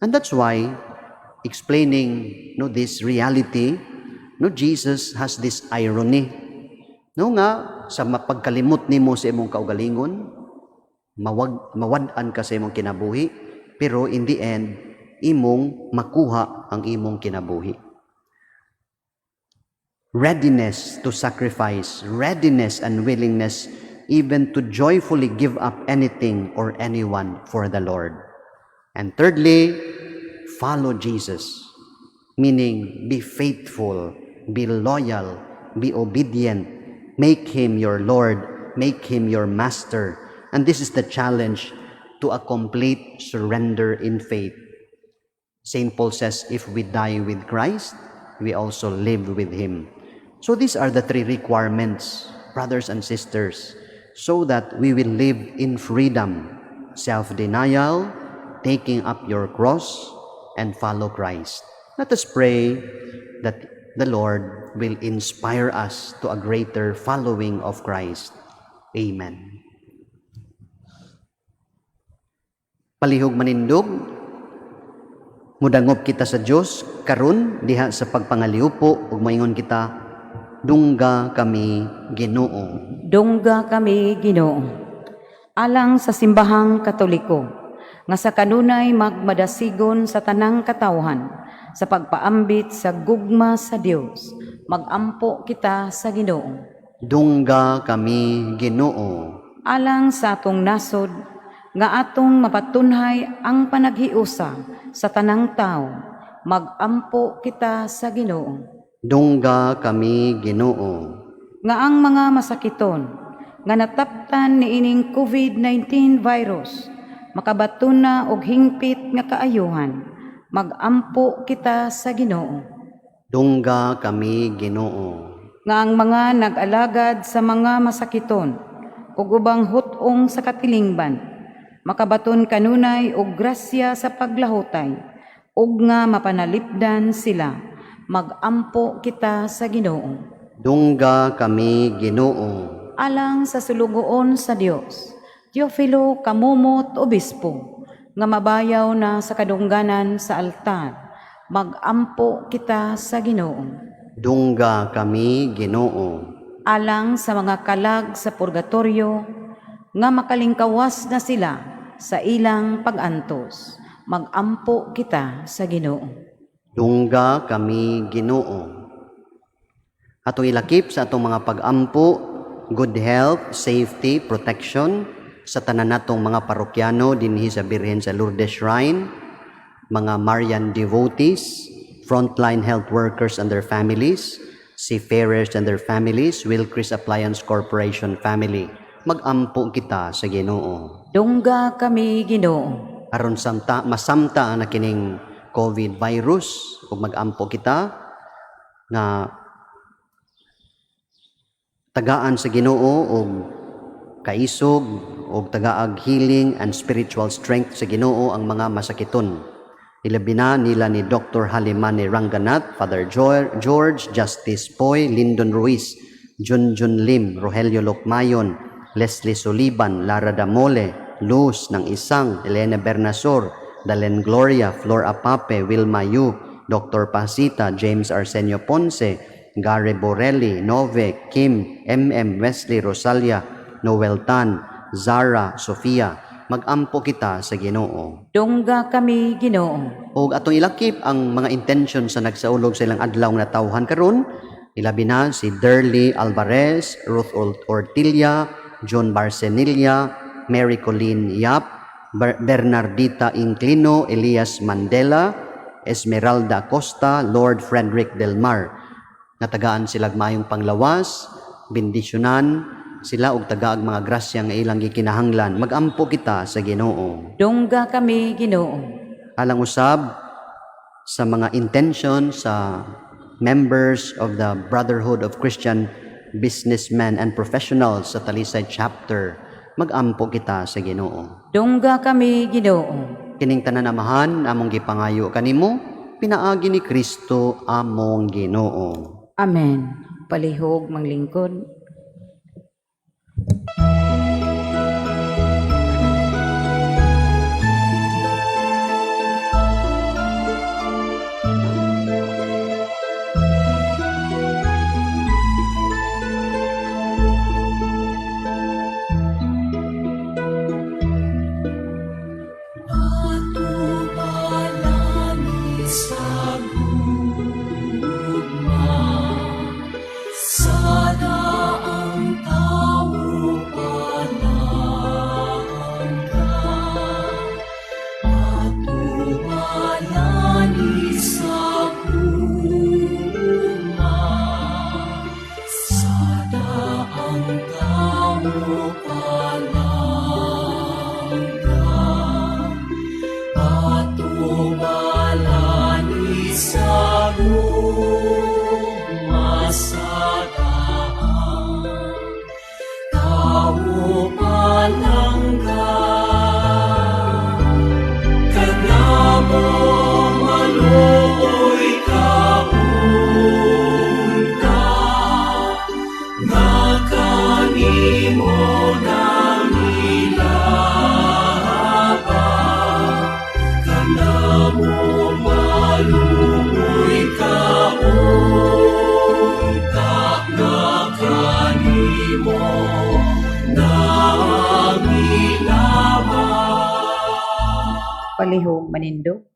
Speaker 5: And that's why, explaining, no, this reality, no, Jesus has this irony. No, nga sa mapagkalimot nimo sa imong kaugalingon, mawad-an ka sa imong kinabuhi, pero in the end, imong makuha ang imong kinabuhi. Readiness to sacrifice, readiness and willingness even to joyfully give up anything or anyone for the Lord. And thirdly, follow Jesus, meaning be faithful, be loyal, be obedient, make him your Lord, make him your master. And this is the challenge to a complete surrender in faith. St. Paul says, if we die with Christ, we also live with him. So these are the three requirements, brothers and sisters, so that we will live in freedom: self-denial, taking up your cross, and follow Christ. Let us pray that the Lord will inspire us to a greater following of Christ. Amen. Palihog manindog, mudangop kita sa Dios karon diha sa pagpangaliupo ug moingon kita, "Dungga kami, Ginoo."
Speaker 4: Dungga kami, Ginoo. Alang sa Simbahang Katoliko, nga sa kanunay magmadasigon sa tanang katawhan, sa pagpaambit sa gugma sa Dios, magampo kita sa Ginoo.
Speaker 5: Dungga kami, Ginoo.
Speaker 4: Alang sa atong nasod, nga atong mapatunhay ang panaghiusa sa tanang tao, magampo kita sa Ginoo.
Speaker 5: Dungga kami, Ginoo.
Speaker 4: Nga ang mga masakiton nga nataptan niining COVID-19 virus makabaton na og hingpit nga kaayuhan, magampo kita sa Ginoo.
Speaker 5: Dungga kami, Ginoo.
Speaker 4: Nga ang mga nag-alagad sa mga masakiton ug ubang hut-ong sa katilingban makabaton kanunay og grasya sa paglahutay ug nga mapanalipdan sila, magampo kita sa Ginoo.
Speaker 5: Dungga kami, Ginoo.
Speaker 4: Alang sa sulugoon sa Dios, Teofilo Camomot Obispo, nga mabayaw na sa kadungganan sa altar, magampo kita sa Ginoo.
Speaker 5: Dungga kami, Ginoo.
Speaker 4: Alang sa mga kalag sa purgatorio, nga makalingkawas na sila sa ilang pag-antos, magampo kita sa Ginoo.
Speaker 5: Dungga kami, Ginoo. Atong ilakip sa atong mga pag-ampo, good health, safety, protection sa tanan natong mga parokyano dinhi sa Birhen sa Lourdes Shrine, mga Marian devotees, frontline health workers and their families, seafarers and their families, Wilcris Appliance Corporation family. Magampo kita sa Ginoo.
Speaker 4: Dungga kami, Ginoo.
Speaker 5: Aron samta masamta na kining COVID virus ug magampo kita nga tagaan sa Ginoo og kaisog og tagaag healing and spiritual strength sa Ginoo ang mga masakiton. Ilabi na nila ni Dr. Halimane Ranganath, Father George, Justice Poy, Lyndon Ruiz, Junjun Lim, Rogelio Lokmayon, Leslie Soliban, Lara Damole, Luz ng Isang, Elena Bernasor, Dalen Gloria, Flor Apape, Wilma Yu, Dr. Pasita, James Arsenio Ponce, Gary Borelli, Nove, Kim, MM, Wesley Rosalia, Noel Tan, Zara, Sofia. Magampo kita sa Ginoo.
Speaker 4: Dungga kami, Ginoo.
Speaker 5: Ug atong ilakip ang mga intention sa nagsaulog sa ilang adlaw nga natawhan karon, ilabi na si Derly Alvarez, Ruth Ortilla, John Barcenilla, Mary Colleen Yap, Bernardita Inclino, Elias Mandela, Esmeralda Acosta, Lord Frederick Del Mar. Nga tagaan sila mayong panglawas, bendisyonan sila og tagaag mga grasya nga ilang gikinahanglan. Magampo kita sa Ginoo.
Speaker 4: Dungga kami, Ginoo.
Speaker 5: Alang usab sa mga intention sa members of the Brotherhood of Christian Businessmen and Professionals sa Talisay Chapter, magampo kita sa Ginoo.
Speaker 4: Dungga kami, Ginoo.
Speaker 5: Kining tanan, Amahan, among gipangayo kanimo pinaagi ni Kristo among Ginoo.
Speaker 4: Amen. Palihog manglingkod.
Speaker 3: Atubalani sa gugma sa daan.
Speaker 4: Palihog manindog.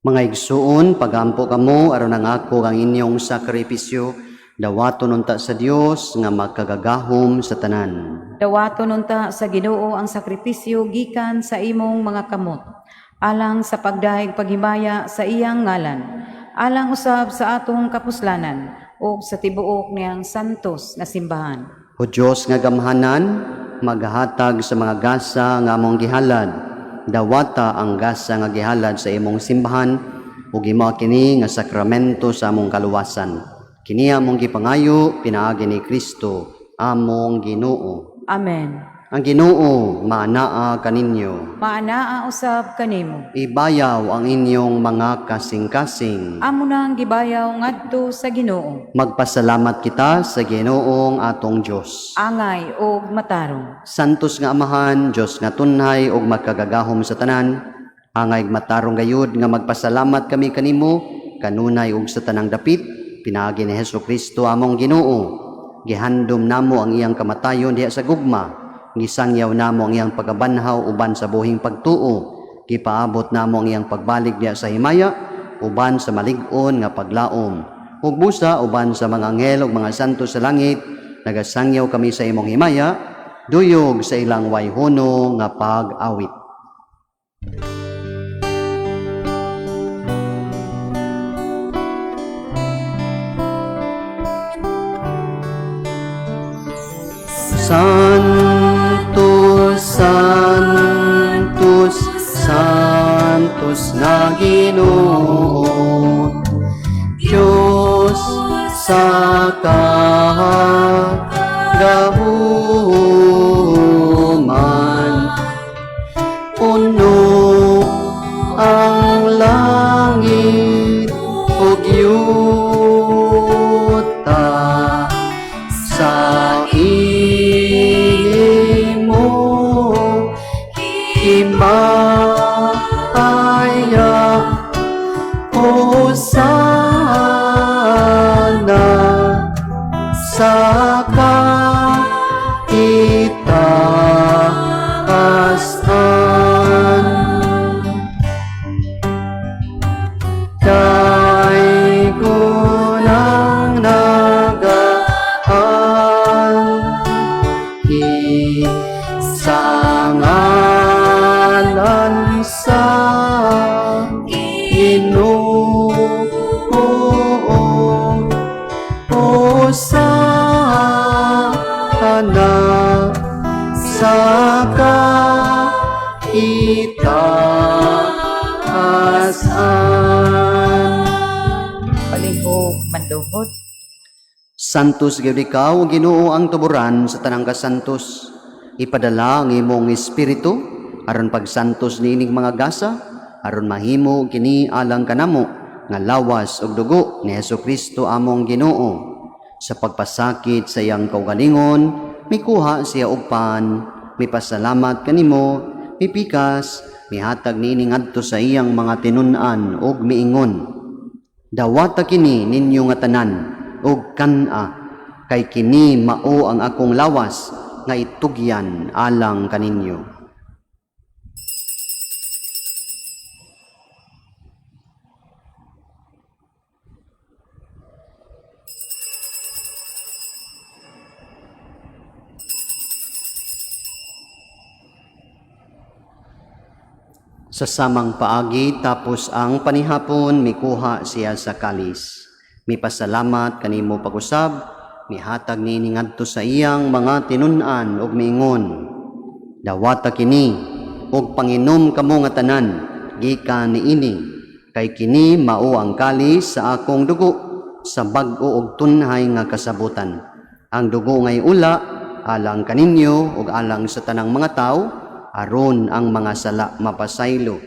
Speaker 5: Mga igsuon, pagampo kamo aron ang ako ang inyong sakripisyo dawaton unta sa Dios nga makagagahom sa tanan.
Speaker 4: Dawaton unta sa Ginoo ang sakripisyo gikan sa imong mga kamot, alang sa pagdahig paghimaya sa iyang ngalan, alang usab sa atong kapuslanan ug sa tibuok niyang santos nga simbahan.
Speaker 5: O Dios nga gamhanan, maghatag sa mga gasa nga among gihalad. Dawata ang gasa nga gihalad sa imong simbahan ug himoa kini nga sakramento sa among kaluwasan. Kini among gipangayo pinaagi ni Kristo among Ginoo.
Speaker 4: Amen.
Speaker 5: Ang Ginoo maanaa kaninyo.
Speaker 4: Maanaa usab kanimo.
Speaker 5: Ibayaw ang inyong mga kasing-kasing.
Speaker 4: Amo nang gibayaw ngadto sa Ginoo.
Speaker 5: Magpasalamat kita sa Ginoong atong Dios.
Speaker 4: Angay og matarong.
Speaker 5: Santos nga Amahan, Dios nga tunhay ug makagagahom sa tanan, angay matarong gayud nga magpasalamat kami kanimo kanunay ug sa tanang dapit pinaagi ni Hesus Kristo among Ginoo. Gihandom namo ang iyang kamatayon diha sa gugma, gisangyaw namo ang iyang pagabanhaw uban sa buhing pagtuo, gipaabot namo ang iyang pagbalik diha sa himaya uban sa malig-on nga paglaom. Ug busa uban sa mga anghel ug mga santo sa langit, nagasangyaw kami sa imong himaya, duyog sa ilang wayhono nga pag-awit. Santos, Santos, Santos na Ginoo, Diyos sa kagahuman. Puno ang langit ug yuta sa imo himaya, Hosana sa kaitaasan. Kay kunang nagaan sa ngalan sa Ginoo, Hosana sa kaitaasan.
Speaker 4: Palihog manluhod.
Speaker 5: Santos gyud ikaw, Ginoo, ang tuburan sa tanang kasantos. Ipadala ang imong espiritu aron pagsantos niining mga gasa, aron mahimo kini alang kanamo nga lawas ug dugo ni Hesukristo among Ginoo. Sa pagpasakit sa iyang kaugalingon, mikuha siya og pan, mipasalamat kanimo, mipikas, mihatag niini ngadto sa iyang mga tinun-an ug miingon: "Dawata kini ninyo nga tanan ug kan-a, kay kini mao ang akong lawas nga itugyan alang kaninyo." Sa samang paagi tapos ang panihapon, mikuha siya sa kalis. Mipasalamat kanimo pag-usab, mihatag niini ngadto sa iyang mga tinun-an ug miingon: "Dawata kini ug panginom kamo nga tanan gikan niini, kay kini mao ang kalis sa akong dugo sa bag-o ug tunhay nga kasabutan. Ang dugo ngay ula alang kaninyo ug alang sa tanang mga tawo aron ang mga sala mapasaylo.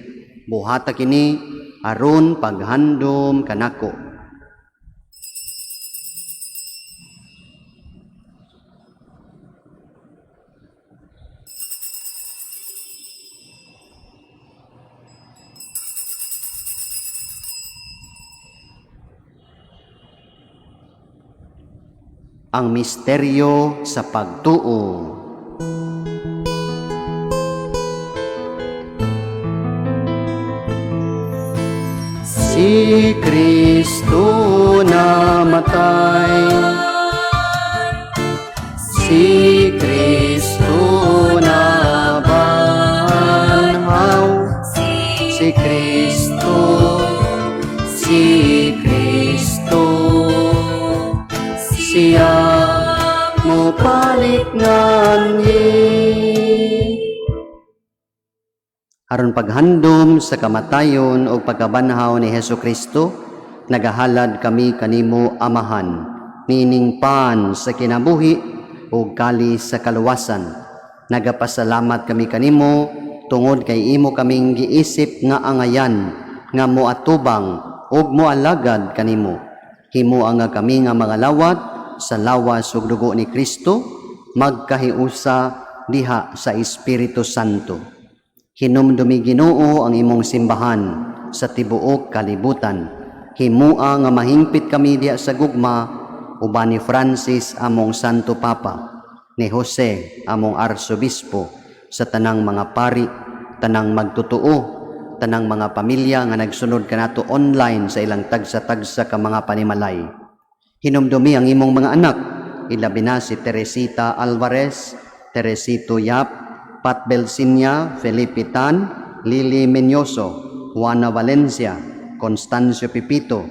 Speaker 5: Buhata kini aron paghandom kanako." Ang misteryo sa pagtuo. Si Kristo namatay, si Kristo nabanhaw, si Kristo, si Kristo, siya mopalit nganhi. Aron paghandom sa kamatayon o pagkabanhaw ni Hesu Kristo, nagahalad kami kanimo, Amahan, niining pan sa kinabuhi o kalis sa kaluwasan. Nagapasalamat kami kanimo tungod kay imo kaming giisip nga angayan nga moatubang ug moalagad kanimo. Himoa nga kami nga mga lawat sa lawas ug dugo ni Kristo magkahiusa diha sa Espiritu Santo. Hinumdumi, Ginoo, ang imong simbahan sa tibuok kalibutan. Himua nga mahingpit kami diha sa gugma uban ni Francis among Santo Papa, ni Jose among Arsobispo, sa tanang mga pari, tanang magtotoo, tanang mga pamilya nga nagsunod kanato online sa ilang tagsa-tagsa ka mga panimalay. Hinumdumi ang imong mga anak, ilabi na si Teresita Alvarez, Teresito Yap, Pat Belsinia, Felipe Tan, Lily Menyoso, Juana Valencia, Constancio Pipito,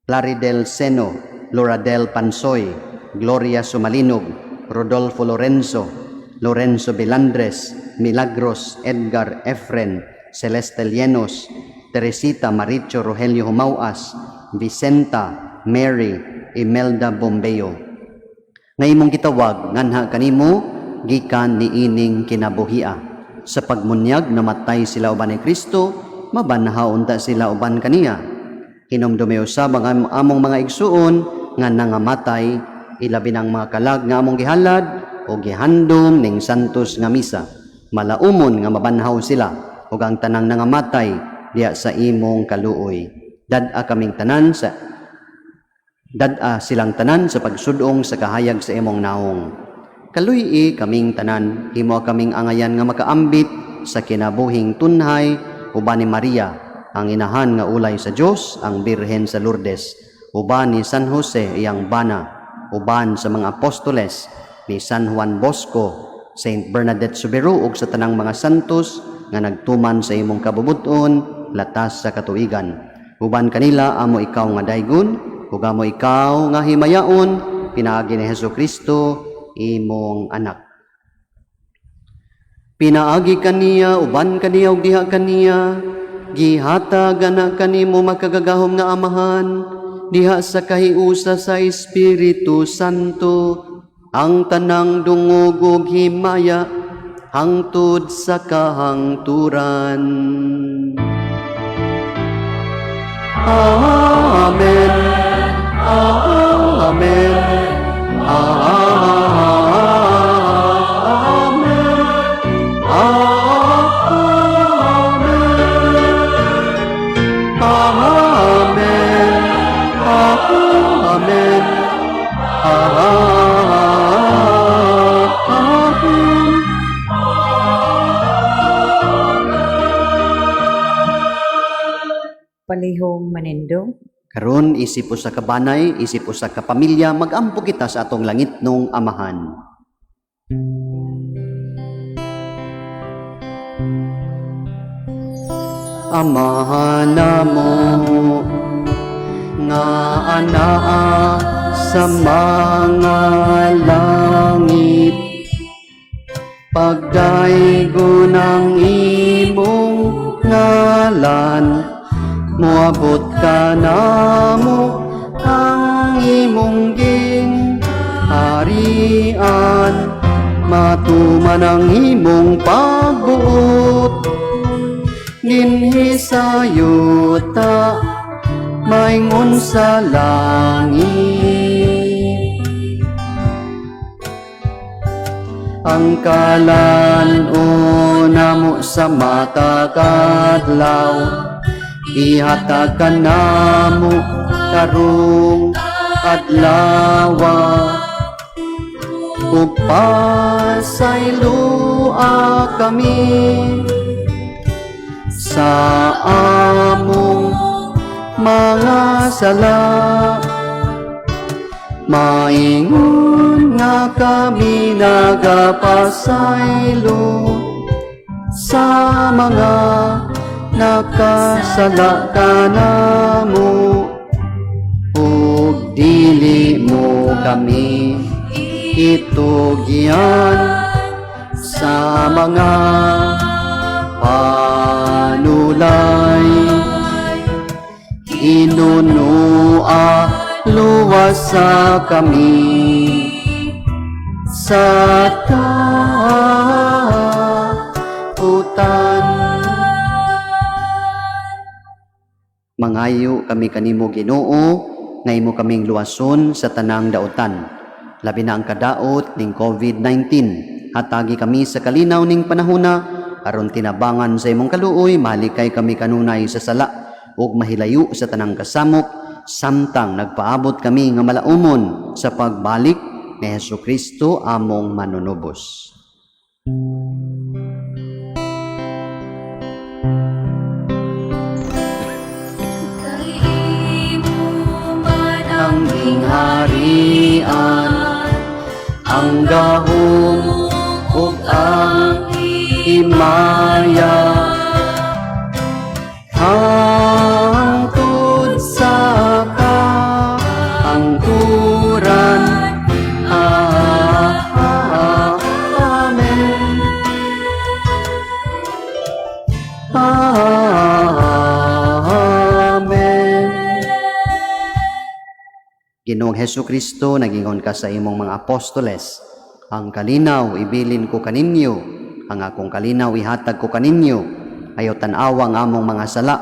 Speaker 5: Plaridel Seno, Loradel Pansoy, Gloria Sumalinog, Rodolfo Lorenzo, Lorenzo Belandres, Milagros, Edgar Efren, Celeste Llenos, Teresita Maricho Rogelio Humauas, Vicenta, Mary, Imelda Bombeo, nga imong gitawag nganha kanimo gikan niining kinabuhia. Sa pagmunyag namatay sila uban ni Kristo, mabanhaw unta sila uban kaniya. Hinumdumi usab ang among mga igsuon nga nangamatay, ilabi ng mga kalag nga among gihalad o gihandom ning santos nga misa. Malaumon nga mabanhaw sila ug ang tanang nangamatay diha sa imong kaluoy. Dad-a silang tanan sa pagsudong sa kahayag sa imong naong. Kaluy-i kaming tanan, himo kaming angayan nga makaambit sa kinabuhing tunhay uban ni Maria, ang inahan nga ulay sa Dios, ang Birhen sa Lourdes, uban ni San Jose iyang bana, uban sa mga apostoles, ni San Juan Bosco, Saint Bernadette Soubirous ug sa tanang mga santos nga nagtuman sa imong kabubut-on latas sa katuigan. Uban kanila amo ikaw nga daygon ug amo ikaw nga himayaon pinaagi ni Hesus Kristo, imong anak. Pinaagi kaniya, uban kaniya ug diha kaniya, gihatag ana kanimo, makagagahom nga Amahan, diha sa kahiusa sa Espiritu Santo, ang tanang dungog ug himaya hangtod sa kahangturan. Amen. Amen. Amen. Amen. Amen. Amen. Amen.
Speaker 4: Palihog manindog.
Speaker 5: Karon, isip usa ka banay, isip usa ka pamilya, magampo kita sa atong langitnong Amahan. Amahan namo nga anaa sa mga langit, pagdaygon ang imong ngalan, moabot ka namo ang imong gingharian, matuman ang imong pagbuot dinhi sa yuta maingon sa langit. Ang kalan-on namo sa matag adlaw ihatag kanamo karong adlawa, ug pasaylua kami sa among mga sala. Maingon nga kami nagapasaylo sa mga nakasala kanamo, ug dili mo kami itugyan sa mga panulay. Hinunua, luwasa kami sa dautan. Mangayo kami kanimo, Ginoo, nga imo kaming luwason sa tanang dautan. Labi na ang kadaot ning COVID-19. Hatagi kami sa kalinaw ning panahona aron tinabangan sa imong kaluoy malikay kami kanunay sa sala ug mahilayo sa tanang kasamok samtang nagpaabot kami nga malaumon sa pagbalik ni Hesus Kristo among manunubos.
Speaker 1: Kay imo man
Speaker 5: Ang gingharian, ang gahom ug ang himaya hangtod sa kahangturan. Ah, Amen. Amen. Ginoong Hesu Kristo, nagingon ka sa imong mga apostoles, "Ang kalinaw ibilin ko kaninyo, ang akong kalinaw ihatag ko kaninyo. Ayaw tan-awa ang among mga sala,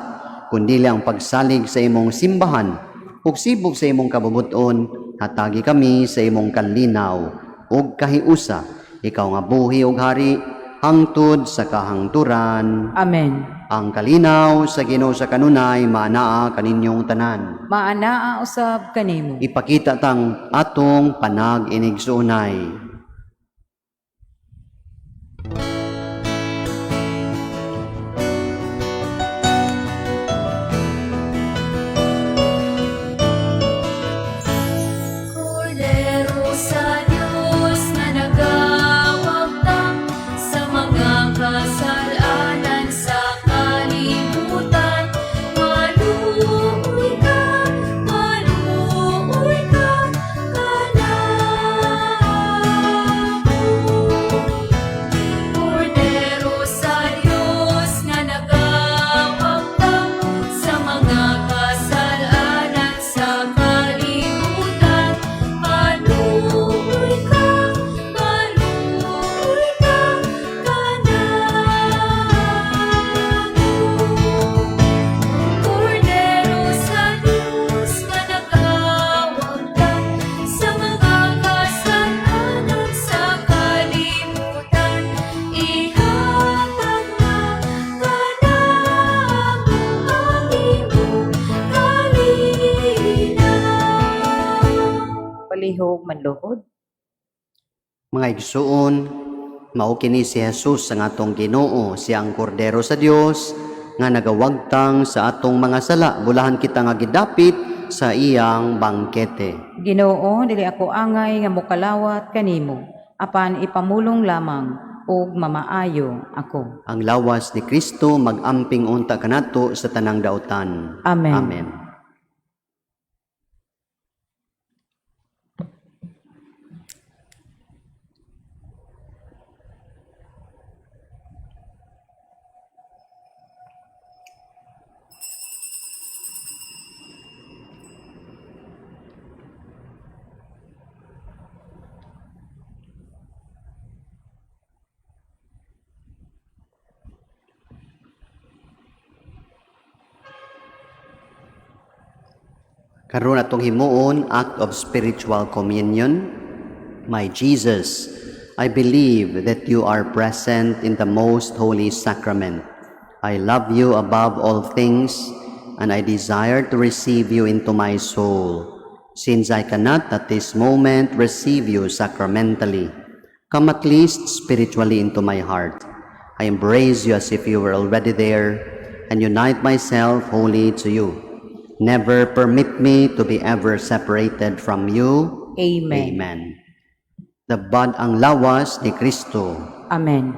Speaker 5: kundi ang pagsalig sa imong simbahan, ug sibog sa imong kabubut-on, hatagi kami sa imong kalinaw ug kahiusa. Ikaw nga buhi ug hari hangtod sa kahangturan."
Speaker 4: Amen.
Speaker 5: Ang kalinaw sa Ginoo sa kanunay maanaa kaninyong tanan.
Speaker 4: Maanaa usab kanimo.
Speaker 5: Ipakita tang atong panag-inigsuonay.
Speaker 1: Kordero sa Diyos nga nagawagtang sa mga kasalanan sa kalibutan. Maluoy ka kanamo. Kordero sa Diyos nga nagawagtang sa mga kasalanan sa kalibutan. Maluoy ka kanamo. Kordero sa Diyos nga nagawagtang sa mga kasalanan sa kalibutan. Ihatag na kanamo ang imong kalinaw.
Speaker 4: Palihog manluhod.
Speaker 5: Mga igsuon, mao kini si Jesus ang atong Ginoo, siya ang Kordero sa Dios nga nagawagtang sa atong mga sala. Bulahan kita nga gidapit sa iyang bangkete.
Speaker 4: Ginoo, dili ako angay nga mokalawat kanimo, apan ipamulong lamang ug mamaayo ako.
Speaker 5: Ang lawas ni Kristo mag-amping unta kanato sa tanang dautan.
Speaker 4: Amen.
Speaker 5: Amen. Karon atong himuon, act of spiritual communion. My Jesus, I believe that you are present in the most holy sacrament. I love you above all things, and I desire to receive you into my soul. Since I cannot at this moment receive you sacramentally, come at least spiritually into my heart. I embrace you as if you were already there and unite myself wholly to you. Never permit me to be ever separated from you.
Speaker 4: Amen.
Speaker 5: Amen. The bud ang lawas ni Kristo.
Speaker 4: Amen.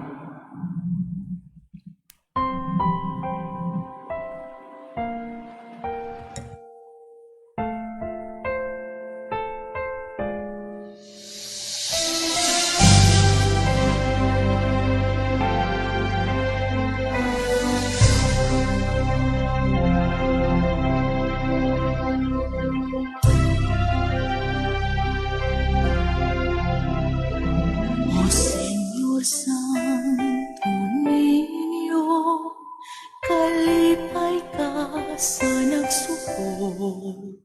Speaker 3: O Señor Santo Niño, kalipay ka sa nagsukod.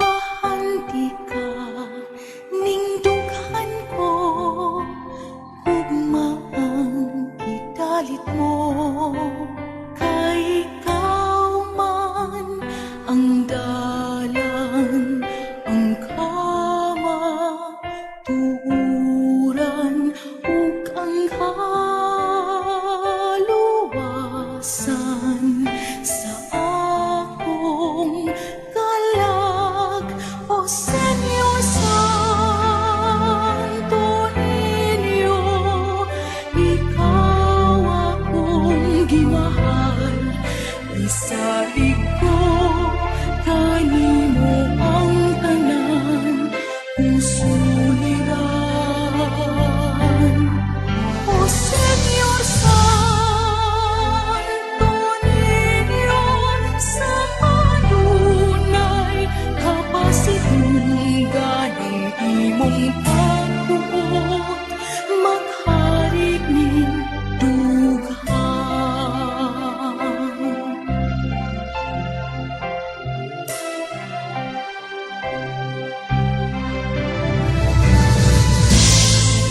Speaker 3: Pahandi ka ning dughan ko, gugma ang gidalit mo. Kay ikaw man ang dalan, ang kama, tuuran ug ang kaluwasan sa akong kalag. O Señor Santo Niño, ikaw akong gimahal, isalig ko kanimo ang tanan kong suliran. O Señor Santo Niño, sa kanunay kapasidunggan ang imong pagbuot, maghari ning dughan.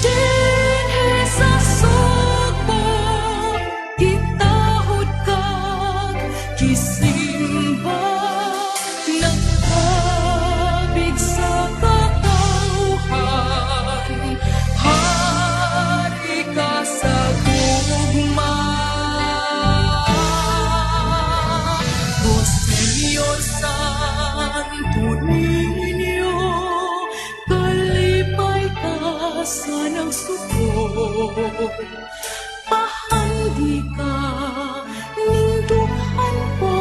Speaker 3: Dinhi sa Sugbo, gitahod kag gisimba, nagtabig sa katawhan, hari ka sa gugma. O Señor Santo Niño, kalipay ka sa nagsukod. Pahandi ka ning dughan ko,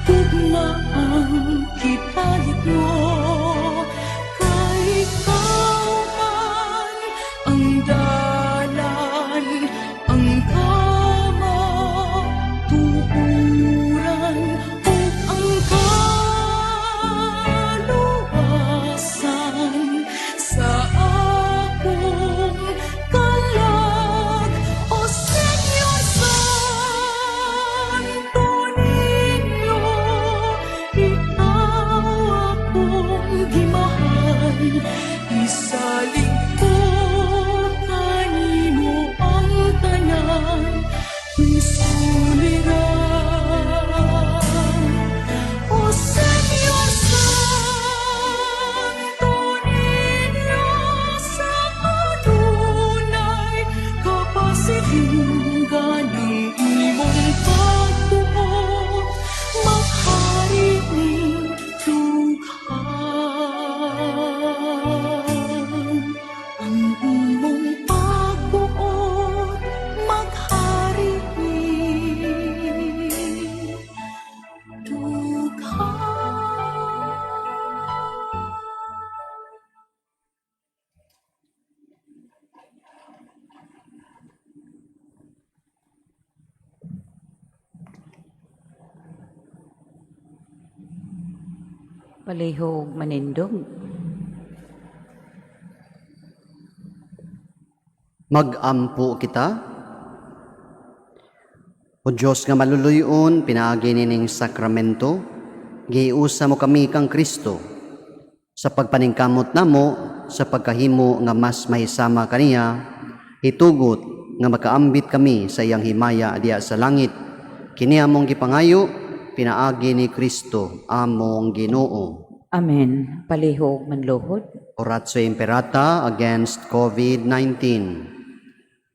Speaker 3: gugma ang gidalit mo. Kay ikaw man ang dalan, ang kama, tuuran ug ang kaluwasan sa akong kalag. O Señor Santo Niño, ikaw akong gimahal, isalig ko kanimo ang tanan kong suliran. O Señor Santo Niño, sa kanunay kapasidunggan ng imong pagbuot, maghari ning dughan. Ang imong pagbuot, maghari ning dughan.
Speaker 4: Palihog manindog.
Speaker 5: Magampo kita. O Diyos nga maluluyon, pinaagi nining sakramento, giusa mo kami kang Kristo. Sa pagpaningkamot namo, sa pagkahimo nga mas mahisama kaniya, itugot nga makaambit kami sa iyang himaya diya sa langit. Kini among gipangayo, pinaagi ni Kristo, among Ginoo.
Speaker 4: Amen. Palihog manluhod.
Speaker 5: Oratio Imperata against COVID-19.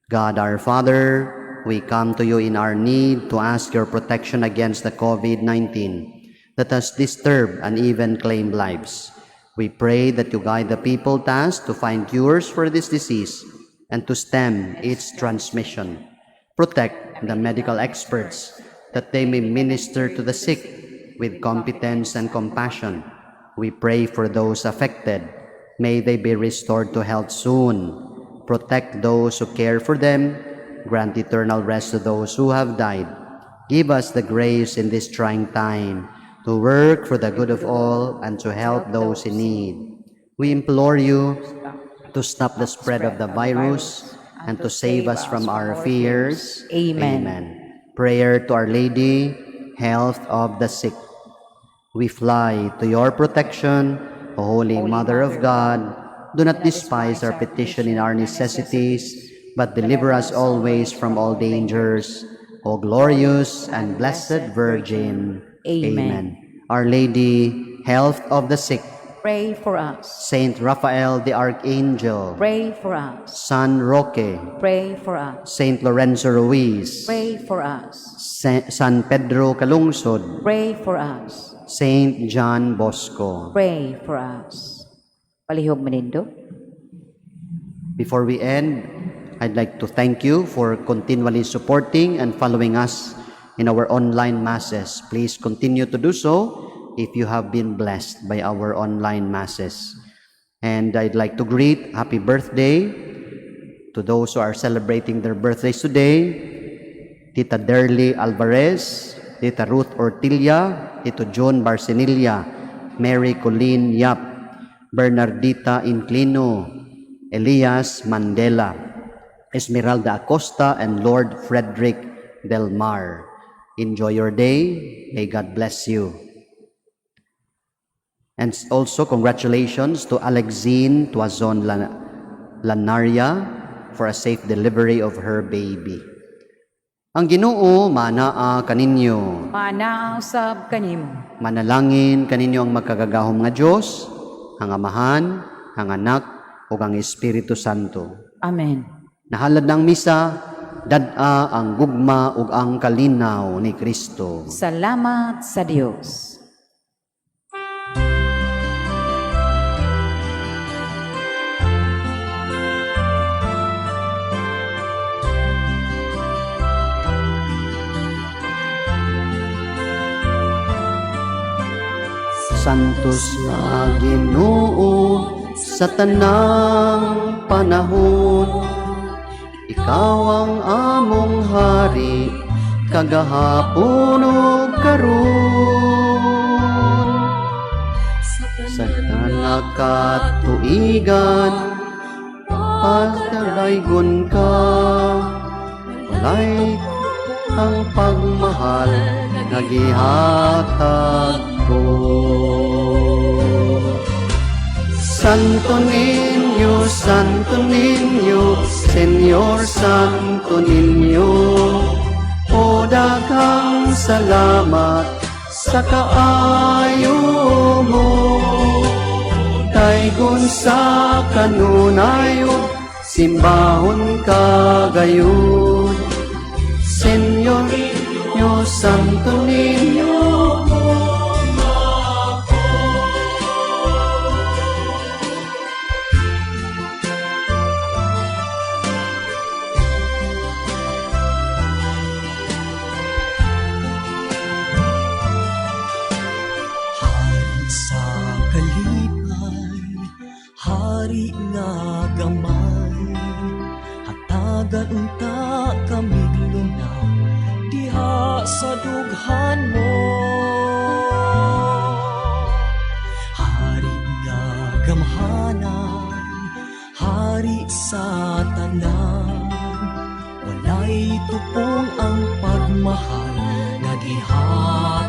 Speaker 5: God our Father, we come to you in our need to ask your protection against the COVID-19. that has disturbed and even claimed lives. We pray that you guide the people tasked to find cures for this disease and to stem its transmission. Protect the medical experts that they may minister to the sick with competence and compassion. We pray for those affected. May they be restored to health soon. Protect those who care for them. Grant eternal rest to those who have died. Give us the grace in this trying time to work for the good of all and to help those in need. We implore you to stop the spread of the virus and to save us from our fears.
Speaker 4: Amen.
Speaker 5: Amen. Prayer to Our Lady, health of the sick. We fly to your protection, O Holy Mother of God. Do not despise our petition in our necessities, but deliver us always from all dangers. O glorious and blessed Virgin.
Speaker 4: Amen.
Speaker 5: Our Lady, health of the sick.
Speaker 4: Pray for us.
Speaker 5: Saint Raphael the Archangel.
Speaker 4: Pray for us.
Speaker 5: San Roque.
Speaker 4: Pray for us.
Speaker 5: Saint Lorenzo Ruiz.
Speaker 4: Pray for us.
Speaker 5: San Pedro Calungsod.
Speaker 4: Pray for us.
Speaker 5: Saint John Bosco.
Speaker 4: Pray for us. Palihog manindog.
Speaker 5: Before we end, I'd like to thank you for continually supporting and following us in our online masses. Please continue to do so if you have been blessed by our online masses. And I'd like to greet happy birthday to those who are celebrating their birthdays today. Tita Derly Alvarez, Tita Ruth Ortilla, Tito John Barcenilla, Mary Colleen Yap, Bernardita Inclino, Elias Mandela, Esmeralda Acosta, and Lord Frederick Del Mar. Enjoy your day. May God bless you. And also, congratulations to Alexine Tuazon Lanaria for a safe delivery of her baby. Ang Ginoo manaa kaninyo.
Speaker 4: Manaa usab kanimo.
Speaker 5: Manalangin kaninyo ang makagagahom nga Dios, ang Amahan, ang Anak, ug ang Espiritu Santo.
Speaker 4: Amen.
Speaker 5: Nahalad ng misa, dad-a ang gugma ug ang kalinaw ni Kristo.
Speaker 4: Salamat sa Dios.
Speaker 5: Santos nga Ginoo sa tanang panahon, ikaw ang among hari kagahapon ug karon, sa tanang katuigan padaraygon ka, walay ang pagmahal nga gihatag ko. Santo Niño, Santo Niño, Señor Santo Niño, o daghang salamat sa kaayo mo. Daygon sa kanunay, simbahon ka gayud. Señor Niño, Santo Niño.
Speaker 6: Hari sa kalipay, hari nga gamay, hatagan unta kamig lunaw diha sa dughan mo. Hari nga gamhanan, hari sa tanan, walay tupong ang pagmahal nga gihatag.